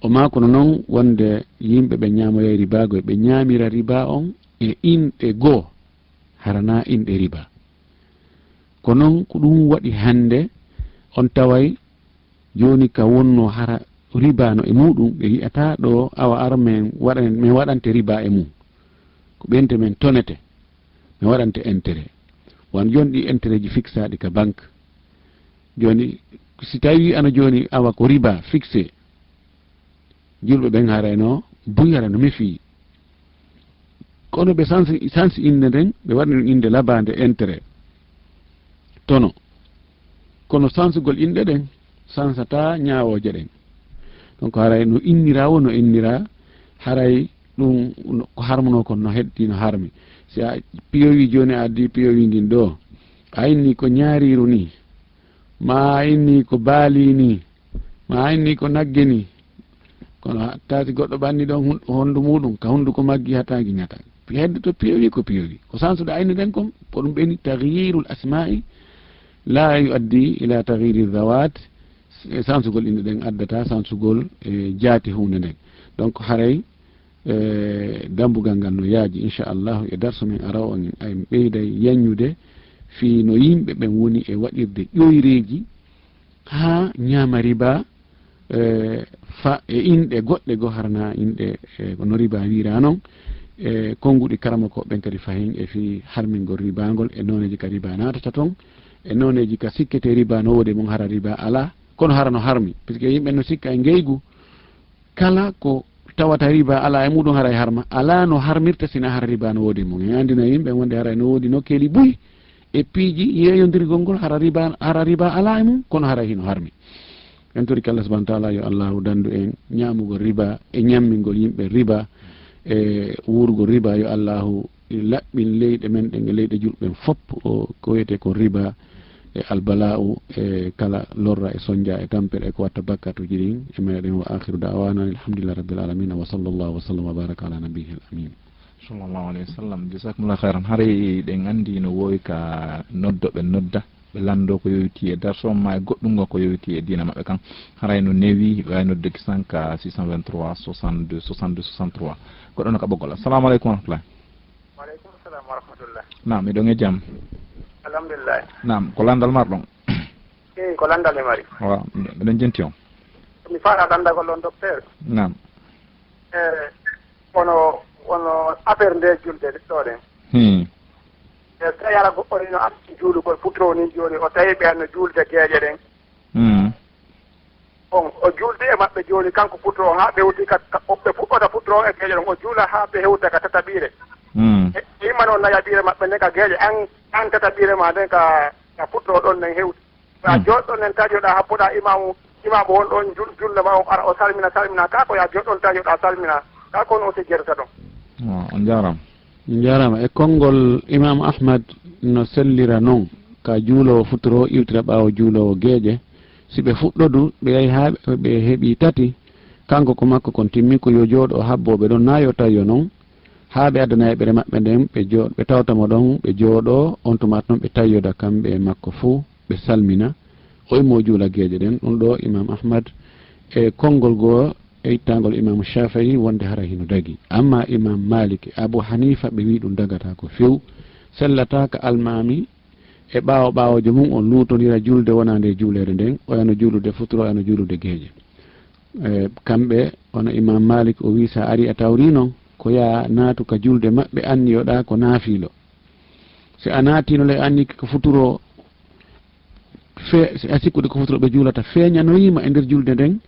O maakuno non wonde yimɓe ɓe ñaamoyay riba goo, ɓe ñaamira riba on e inɗe goo, hara na inɗe riba. Ko non ko ɗum waɗi hannde on taway jooni ka wonno hara riba no e muɗum, ɓe wi'ata ɗo, "Awa, ar men waɗan-, men waɗante riba e mum. Ko ɓente men tonete, men waɗante intérêt." Wan jooni ɗi intérêt ji fixaaɗi ka banque. Jooni, si tawi ana jooni, awa, ko riba fixé, julɓe ɓen harayno buy, harayno mefii. Kono ɓe sansi, sansi innde nden, ɓe waɗi ɗum innde labaande intérêt. Tono. Kono sansugol inɗe ɗen, sansataa ñaawooje ɗen. Donc, haray no innira wo no innira, haray Ɗum no, ko harmunoo kon no heddi no harmi. Si a piyowi jooni, a addi piyowi ngin ɗoo, a inni ko ñaariiru nii, ma a inni ko baali nii, ma a inni ko nagge nii, kono ha-, taati goɗɗo ɓanni ɗon hun-, hondu muɗum, ka hunduko maggi hataa ngi ñata. Heddoto piyowi ko piyowi. Ko sansuɗo ayni ɗen kon, ko ɗum ɓeni taghyirul asma'i la yuaddi ila taghyiri zawat, e sansugol inɗe ɗen addata sansugol e jaati huunde nden. Donc, haray, e, dambugal ngal no yaaji, inchallahu, e darso men araw on, ay ɓeyday yaññude fii no yimɓe ɓen woni e waɗirde ƴoyreeji haa ñaama riba, e, fa-, e inɗe goɗɗe goo harana inɗe, e, no riba wiira non, e, konnguɗi karamokooɓe ɓen kadi fahin e fii harmingol riba ngol e nooneeji ka riba naatata ton, e nooneeji ka sikkete riba no woodi e mun hara riba alaa, kono hara no harmi, puisque yimɓe no sikka e ngeygu, kala ko tawata riba alaa e muɗum haray harma, alaa no harmirta sina hara riba no woodi e mun. En anndina yimɓe wonde haray no woodi nokkeeli buy e piiji yeeyondirgol ngol hara riba, hara riba alaa e mum, kono haray hino harmi. En torike Allah subhanahu wa taala yo Allahu dandu en ñaamugol riba e ñammingol yimɓe riba e wuurugol riba. Yo Allahu laɓɓin leyɗe men ɗen e leyɗe julɓe ɓen fof, o, ko wiyetee ko riba e albala'u e kala lorra e sonja e tampere e ko watta bakkatuuji ɗin e meɗen. Wa akhiru da'wana alhamdulillahi rabbil alamin, wa sallallahu wa sallam wa baraka ala nabiyil amin. Sallallahu alayhi wa sallam. Jazakumullahu khairan. Haray ɗen anndi no wowi ka noddo ɓe nodda, ɓe lanndo ko yowiti e darso ma e goɗɗum ko yowiti e diina maɓɓe kan. Haray no newi, ɓe wawi nodde kisan ka six cent vingt-trois soixante-deux soixante-deux soixante-trois. Goɗɗo no ka ɓoggol. Assalamu aleykum wa rahmatullah. Wa aleykum salam wa rahmatullah. Naam, miɗon e jam. Alhamdulillah. Naam, ko landal marɗon? Eyi, ko landal mi mari. Wa, miɗen jenti on. Mi faala landagol on, docteur. Naam. Eh, wono, wono affaire nde julde ɗo ɗen. Hmm. E tawi ara goɗɗo ni no arti juulugol futuro ni jooni, o tawi ɓe no juulde geeƴe ɗen. Hmm. On, o juuldi e maɓɓe jooni, kanko futuro on, haa ɓe hewti ka, ka, ɓe fuɗɗota futuro on e geeƴe ɗon, o juula haa ɓe hewta ka tataɓiire. Hmm. E, e imma noon nayaɓiire maɓɓe nden ka geeƴe, an, an tataɓiire ma nden ka, ka futuro ɗon nden hewti. Sa Hmm. jooɗɗon nen tajoɗa, habboɗa imaamu, imaamu won ɗon jul-, julde ma on ara o salmina, salmina. Ka ko ya jooɗɗon tajoɗa, salmina. Ka ko on aussi jerta ɗon. Wa, on jaaraama. On jaaraama. E konngol Imaamu Ahmad no sellira non, ka juuloowo futuro iwtira ɓaawo juuloowo geeƴe. Si ɓe fuɗɗodu, ɓe yahi haa ɓe heɓi tati, kanko ko makko kon timmi, ko yo jooɗo habbooɓe ɗon, naa yo tawi yo non, haa ɓe addana yeɓere maɓɓe nden, ɓe jo-, ɓe tawta mo ɗon, ɓe jooɗo, on tuma non ɓe tayoda kamɓe e makko fuu, ɓe salmina, o immo juula geeƴe ɗen. Ɗum ɗo Imam Ahmad e konngol goo e ittangol Imam Shafi'i wonde hara hino dagi. Amma Imam Malik e Abu Hanifa ɓe wi ɗum dagata ko few, sellata ka almaami e ɓaawo ɓaawojo mum on luutondira julde wonande e juuleede nden, o yano juulude futuro, o yano juulude geeƴe. E, kamɓe, hono Imam Malik, o wi, sa ari a tawri non, ko ya naatu ka julde maɓɓe, anniyoɗa ko naafilo. Si a naatino le, anni ko futuro, fe-, si a sikkude ko futuro ɓe juulata, feeñanoyima e nder julde nden,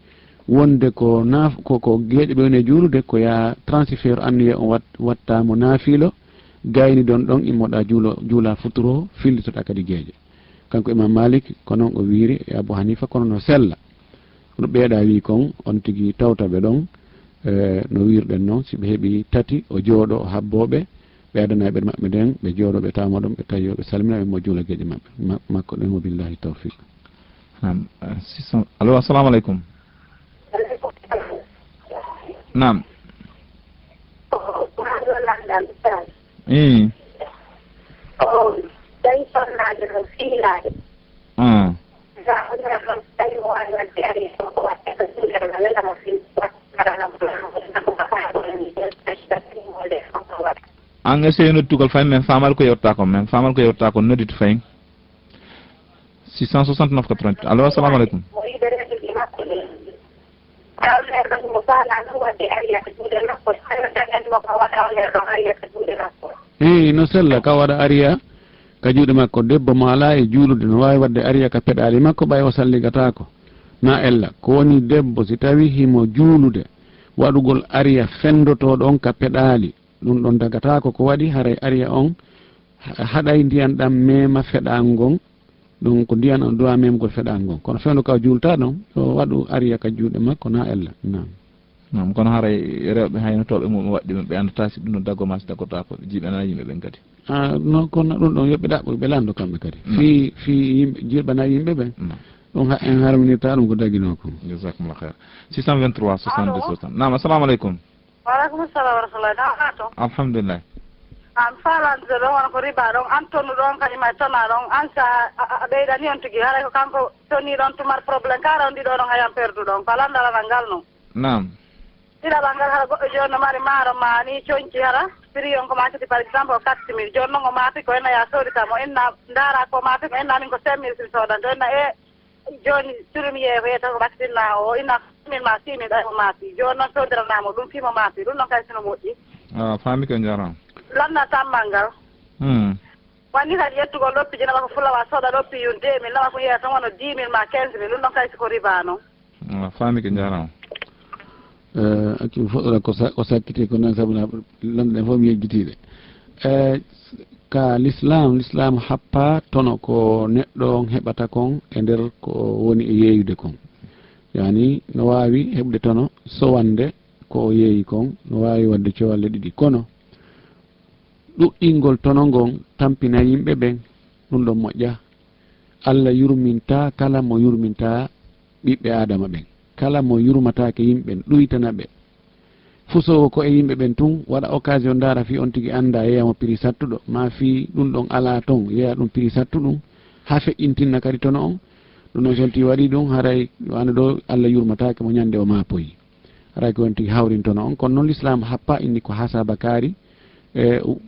wonde ko naaf-, ko, ko geeƴe ɓe woni e juulude, ko ya transfert anniya on wat-, watta mo naafilo, gayni ɗon ɗon immoɗa juulo, juula futuro, fillitoɗa kadi geeƴe. Kanko Imam Malik, ko non o wiiri e Abu Hanifa, kono no sella. Kono ɓeeɗa wi kon, on tigi tawta ɓe ɗon, e, no wiirɗen non, si ɓe heɓi tati, o jooɗo, o habboo ɓe, ɓe addana e ɓe maɓɓe nden, ɓe jooɗo, ɓe tawmo ɗon, ɓe tawi ɓe salmina, ɓe mo juula geeƴe maɓɓe, ma-, makko ɗen, wa billahi tawfiq. Naam, eh, six cents, allo, assalamu aleykum. Naam. Ii. Ah. An essaye noddugol fay, men faamal ko yewta ko, men faamal ko yewta ko, nodditu fay. Six cent soixante-neuf quatre-vingt-huit. Allo, assalamu aleykum. Eey, no sella ka waɗa ariya ka juuɗe makko. Debbo mo alaa e juulude no waawi waɗde ariya ka peɗaali makko, ɓay o salligataako. Na ella, ko woni debbo si tawi himo juulude, waɗugol ariya fendotooɗo on ka peɗaali, ɗum ɗon dagataako. Ko waɗi haray ariya on ha-, haɗay ndiyan ɗan meema feɗaango ngon. Ɗum ko ndiyan on duwa memgol feɗaango ngon. Kono fewndo ka o juulta ɗon, o waɗu ariya ka juuɗe makko, na ella. Naam. Naam, kono haray rewɓe haynotooɓe mumen waɗde ɗum, ɓe anndataa si ɗum no dagoo maa si dagotaako, ɓe jiiɓana yimɓe ɓen kadi. Ah, non, kono ɗum ɗon yo ɓe ɗaɓɓo, ɓe lanndo kamɓe kadi. Naam. Fii, fii yimɓe, jiiɓana yimɓe ɓen. Naam. Ɗum ha-, en harminirtaa ɗum ko daginoo kon. Jazakumullah khair. Six cent vingt-trois soixante-deux soixante. Naam, assalamu aleykum. Wa aleykum salam wa rahmatullahi. Naam, a to? Alhamdulillah. An faalande ɗon wona ko riba ɗon, an tonu ɗon kadi ma tona ɗon, an sa a, a, a ɓeydani on tigi, haray ko kanko toni ɗon tumar problème, kara on ɗiɗo ɗon hayan perdu ɗon, ko lanndal anan ngal non. Naam. Ɗiɗaɓal ngal hara goɗɗo jooni no mari maaro ma ni conci hara, prix on ko maakiti par exemple ko quatre mille, jooni non o maapi ko enna ya soodita mo, enna ndaara ko maapi ko enna min ko cinq mille sin soodanta, enna e Jooni, sirum yeeso yeeso ko ɓaktinna o, ina min ma simi ɗay mo maapi. Jooni noon soodiranaa mo ɗum, fii mo maapi. Ɗum noon kay sino moƴƴi. Ah, faami ko, njaaraama. Lanna tammal ngal. Hmm. Wani kadi ƴettugol ɗoppi ji, nawa ko fulawa soda ɗoppi yun deux mille, nawa ko yeeso wano dix mille ma quinze mille. Ɗum noon kay siko riba noon. Ah, faami ko, njaaraama. Eh, accu mi fuɗɗora ko sa-, ko sakkiti ko noon, sabu na lanɗe ɗen fof mi yejjitiiɗe. Eh, ka l'islam, l'islam happa tono ko neɗɗo on heɓata kon e nder ko woni e yeeyude kon. Yani, no waawi heɓude tono sowande ko o yeeyi kon, no waawi waɗde cowalle ɗiɗi. Kono, ɗuɗɗingol tono ngon tampina yimɓe ɓen, ɗum ɗon moƴƴa. Allah yurminta kala mo yurminta ɓiɓɓe Aadama ɓen. Kala mo yurmataake yimɓe ɓen, ɗuytana ɓe. Fusoowo ko e yimɓe ɓen tun, waɗa occasion ndaara fii on tigi annda, yeeya mo prix sattuɗo, maa fii ɗum ɗon alaa ton, yeeya ɗum prix sattuɗum, haa feƴƴintinna kadi tono on. Ɗum ɗon so on tigi waɗii ɗum, haray wano ɗo Allah yurmataake mo ñande o maapoyi. Haray ko on tigi hawrintono on. Kono noon l'islam happa inni ko hasaba kaari, e, u-,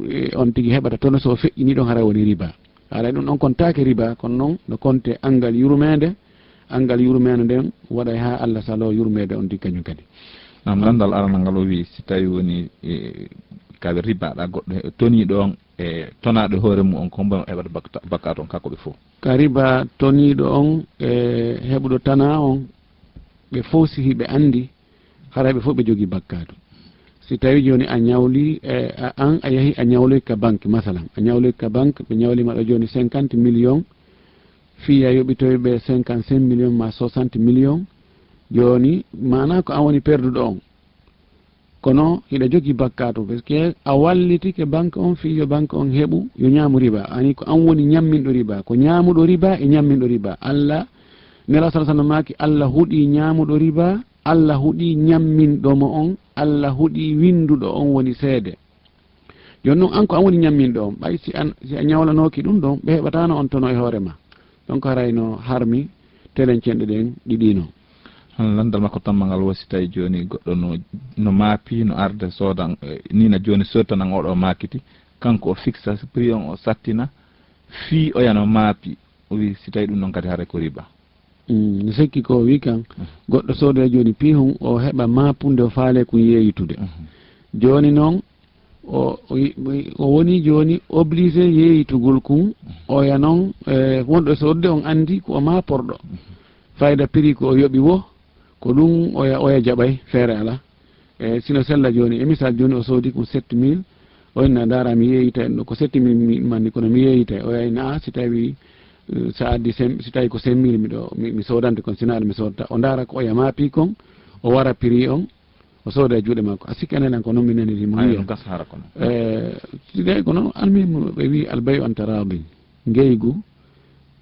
e, on tigi heɓata tono so o feƴƴini ɗon haray woni riba. Haray ɗum ɗon kontaake riba, kono noon no konte anngal yurmeende, anngal yurmeende nden waɗay haa Allah saloo yurmeede on tigi kañum kadi. Naam, lanndal aranal ngal o wi'i, si tawi woni, e, ka riba ɗa goɗɗo he-, toniiɗo on e tonaaɗo hoore mum on, ko hombo heɓata bakka-, bakkaatu on, ka ko ɓe fof? Ka riba toniiɗo on e heɓuɗo tanaa on, ɓe fof si hiɓe anndi, haray ɓe fof ɓe jogii bakkaatu. Si tawi jooni a ñawli, e, a, an a yahi a ñawloy ka banque, masalan, a ñawloy ka banque, ɓe ñawli ma ɗo jooni cinquante millions, fii a yoɓitoy ɓe cinquante-cinq millions ma soixante millions, jooni maanaa ko an woni perduɗo on. Kono hiɗa jogii bakkaatu, parce que a wallitike banque on fii yo banque on heɓu, yo ñaamu riba. Ani ko an woni ñamminɗo riba, ko ñaamuɗo riba e ñamminɗo riba. Allah, Nela sallallahu alaihi wasallam maaki, Allah huɗii ñaamuɗo riba, Allah huɗii ñamminɗo mo on, Allah huɗii winnduɗo on woni seede. Jooni noon, an ko an woni ñamminɗo on, ɓay si an, si a ñawlanooki ɗum ɗon, ɓe heɓataano on tono e hoore ma. Donc, haray no harmi telencenɗe ɗen ɗiɗi no. Hono lanndal makko tamma ngal wasi tawi jooni goɗɗo no, no maapi, no arde soodan, eh, ni na jooni sodtanan oɗo maakiti, kanko o fiksa prix on, o sattina, fii oya no maapi, o wi si tawi ɗum ɗon kadi haray ko riba. Mm, mi sikki ko o wi kan, mhm, goɗɗo soodoya jooni piihun, o heɓa maapunde o faale kun yeeyitude. Mhm. Jooni noon, o, o, o woni jooni obligé yeeyitugol kun, mhm, oya noon, eh, wonɗo soodude on anndi ko o maaporɗo. Mhm. Fayda prix ko o yoɓi wo, ko ɗum oya, oya jaɓay, feere alaa. E sino sella jooni, e misal jooni o soodi kun sept mille, o inna ndaara mi yeeyitay ɗum ɗo ko sept mille mi manni kono mi yeeyitay. O yayna a si tawi, eh, sa addi sem-, si tawi ko cinq mille miɗo, mi, mi soodante kon, sina mi soodata. O ndaara ko oya maapi kon, o wara prix on, o sooda e juuɗe makko. A sikki anen an ko noon mi naniri mo. Ayo, wiya. Ɗum gasa hara kono. Eh, si tawi ko noon, almuhimmu ɓe wi albayu an taradin. Ngeygu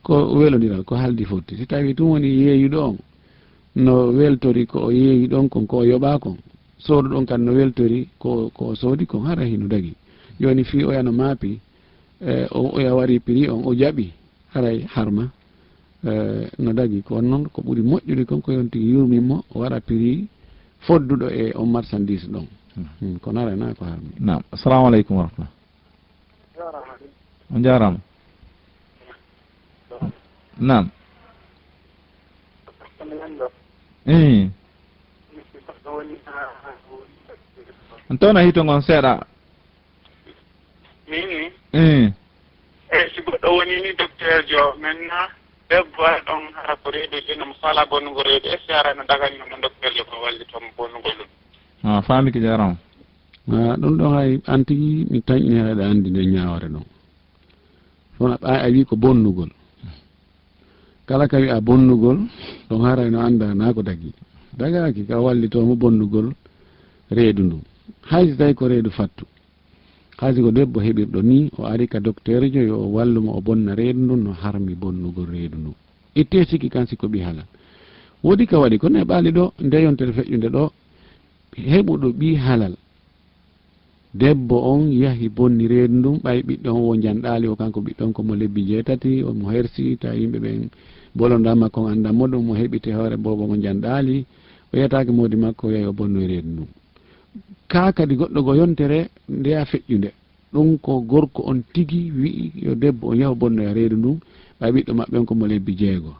ko welondiral, ko haldi fotti. Si tawi ɗum woni yeeyuɗo on, no weltori ko o yeeyi ɗon kon, ko o yoɓaa kon. Soodu ɗon kan no weltori ko, ko o soodi kon, hara hino dagi. Jooni fii oya no maapi, eh, o, oya wari prix on, o jaɓi, haray harma, eh, no dagi. Ko on noon, ko ɓuri moƴƴude kon, ko yon tigi yurmin mo, o waɗa prix fodduɗo e on marchandise ɗon. Hmm. Hmm, kono haray na ko harmi. Naam. Assalamu aleykum wa rahmatullah. On njaaraama. Naam. Ii. On tawna hito ngon seeɗa. Mini. Ii. E si goɗɗo woni ni docteur jo, maintenant, debbo ɗon hara ko reedu je, no mo faala bonnugo reedu, est-ce que hara no dagani mo docteur jo ko wallito mo bonnugol ɗum? Ah, faami ki, jaaraama. Ah, ɗum ɗon hay an tigi mi taƴni haɗa anndi nde ñaawore ɗon. Kono a, a wi ko bonnugol. Kala ka wi'a bonnugol, ɗon haray no annda na ko dagi. Dagaaki ka wallitoo mo bonnugol reedu ndun. Hay si tawi ko reedu fattu. Hay si ko debbo heɓirɗo nii, o ari ka dokteerjo yo o wallu mo o bonna reedu ndun no harmi bonnugol reedu ndun. Ittee sikki kan si ko ɓii halal. Woodi ka waɗi ko neɓaali ɗoo, nde yontere feƴƴunde ɗoo, heɓuɗo ɓii halal. Debbo on yahi bonni reedu ndun, ɓay ɓiɗɗo on wo njanɗaali, o kanko ɓiɗɗo on ko mo lebbi jeetati, o mo hersi, tawi yimɓe ɓen bolondaa makko on anndaa mo ɗum, mo heɓiti hoore boobo mo njanɗaali, o yetaaki moodi makko, o yahi o bonnoyi reedu ndun. Kaa kadi goɗɗo go yontere ndeya feƴƴunde. Ɗum ko gorko on tigi wi'i yo debbo on yahu bonnoya reedu ndun, ɓay ɓiɗɗo maɓɓe on ko mo lebbi jeego.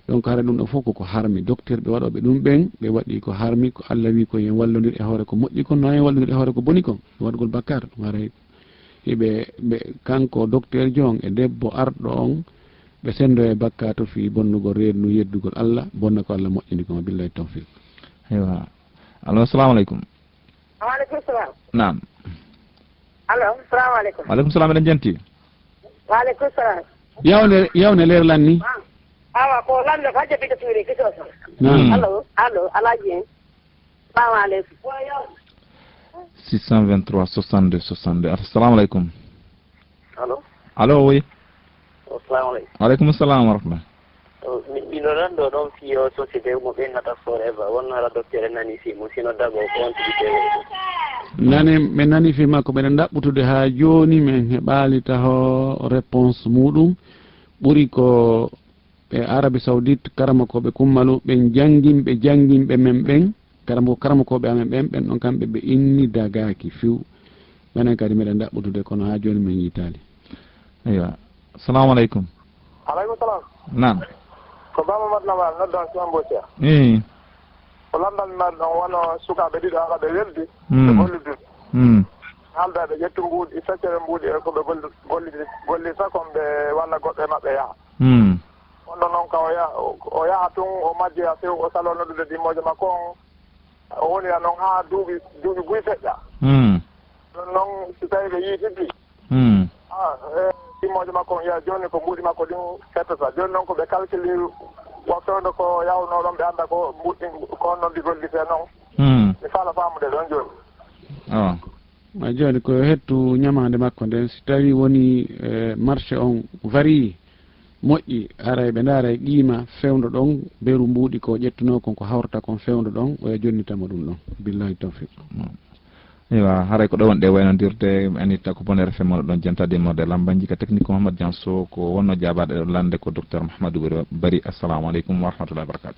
Donc hara ɗum ɗo fof koko harmi. Docteur ɓe waɗooɓe ɗum ɓen, ɓe waɗi ko harmi, ko Allah wi ko yen wallondir e hoore ko moƴƴi kon, no en wallondir e hoore ko boni kon. E waɗugol bakkaatu, ɗum haray hiɓe, ɓe, kanko docteur jo on e debbo arɗo on, ɓe sendo e bakkaatu fii bonnugol reedu ndun, yeddugol Allah, bonna ko Allah moƴƴini kon. Billahi tawfiq. Aywa. Allo, assalamu aleykum. Waaleykum salam. Naam. Allo, salamu aleykum. Waaleykum salam, eɗen janti. Waaleykum salam. Yawne, yawne leer lan ni. Ah, awa, ko lanɗo ka jaɓi ko suuri, kiso so. Naam. Hmm. Allo, allo, Alaaji en. Salamu aleykum. Six cent vingt-trois soixante-deux soixante-deux. Assalamu aleykum. Allo? Allo, oui. Assalamu aleykum. Waaleykum salam wa rahmatullah. O, mi, miɗo lanndo ɗon fii o société mo ɓennata forever. Wonno hara docteur en nani fii mum, sino dago ko on tigi tewe. Nani, min nani fii makko, meɗen ɗaɓɓutude haa jooni, min heɓaali taho réponse muɗum. Ɓuri ko ɓe Arabie Saoudite, karamokooɓe Kummalu, ɓen jannginɓe, jannginɓe men ɓen, karamo-, karamokooɓe amen ɓen, ɓen ɗon kamɓe ɓe inni dagaaki few. Menen kadi meɗen ɗaɓɓutude, kono haa jooni min yiitaali. Eywa. Salamu aleykum. Aleykum salam. Naam. Ko Ba Mamadou Namal, noddan Suwan Botia. Ii. Ko lanndal mi mari ɗon, wano sukaaɓe ɗiɗo ara ɓe weldi, ɓe Mm. gollidude. Mm. Haalda ɓe ƴettu mbuuɗi, feccere mbuuɗi e ko ɓe golli-, gollidi-, gollirta kon ɓe walla goɗɗo e maɓɓe yaha. Mm. Kono noon ka o yaha, o yaha tun, o majjoya few, o saloo noddude ɗimmoojo makko on. O wonira noon haa duuɓi, duuɓi buy feƴƴa. Mm. Ɗon noon, si tawii ɓe yiitidi, Mm. ah, e ɗimmoojo makko on, ya jooni ko mbuuɗi makko ɗin fettata. Jooni noon ko ɓe calculé wa fewndo ko yawnoo ɗon, ɓe annda ko mbuuɗi, ko honno ndi gollirtee noon. Mm. Mi faala faamude ɗon jooni. Awa. Ma jooni ko yo hettu ñamaande makko nden, si tawii woni, eh, marché on varii, moƴƴi, haray ɓe ndaara e qiima fewndo ɗon, beru mbuuɗi ko ƴettunoo kon, ko hawrata kon fewndo ɗon, oya jonnita mo ɗum ɗon. Billahi tawfiq. Mm. Eywa, haray ko ɗo wonɗe waynondirde, en itta ko Bonheur F M, oɗon janta immorde Lambanji ka technique ko Mamadou Dianso, ko wonno jaabaade ɗo lande ko docteur Mahamadou Bari. Assalamu aleykum wa rahmatullahi wa barakatuh.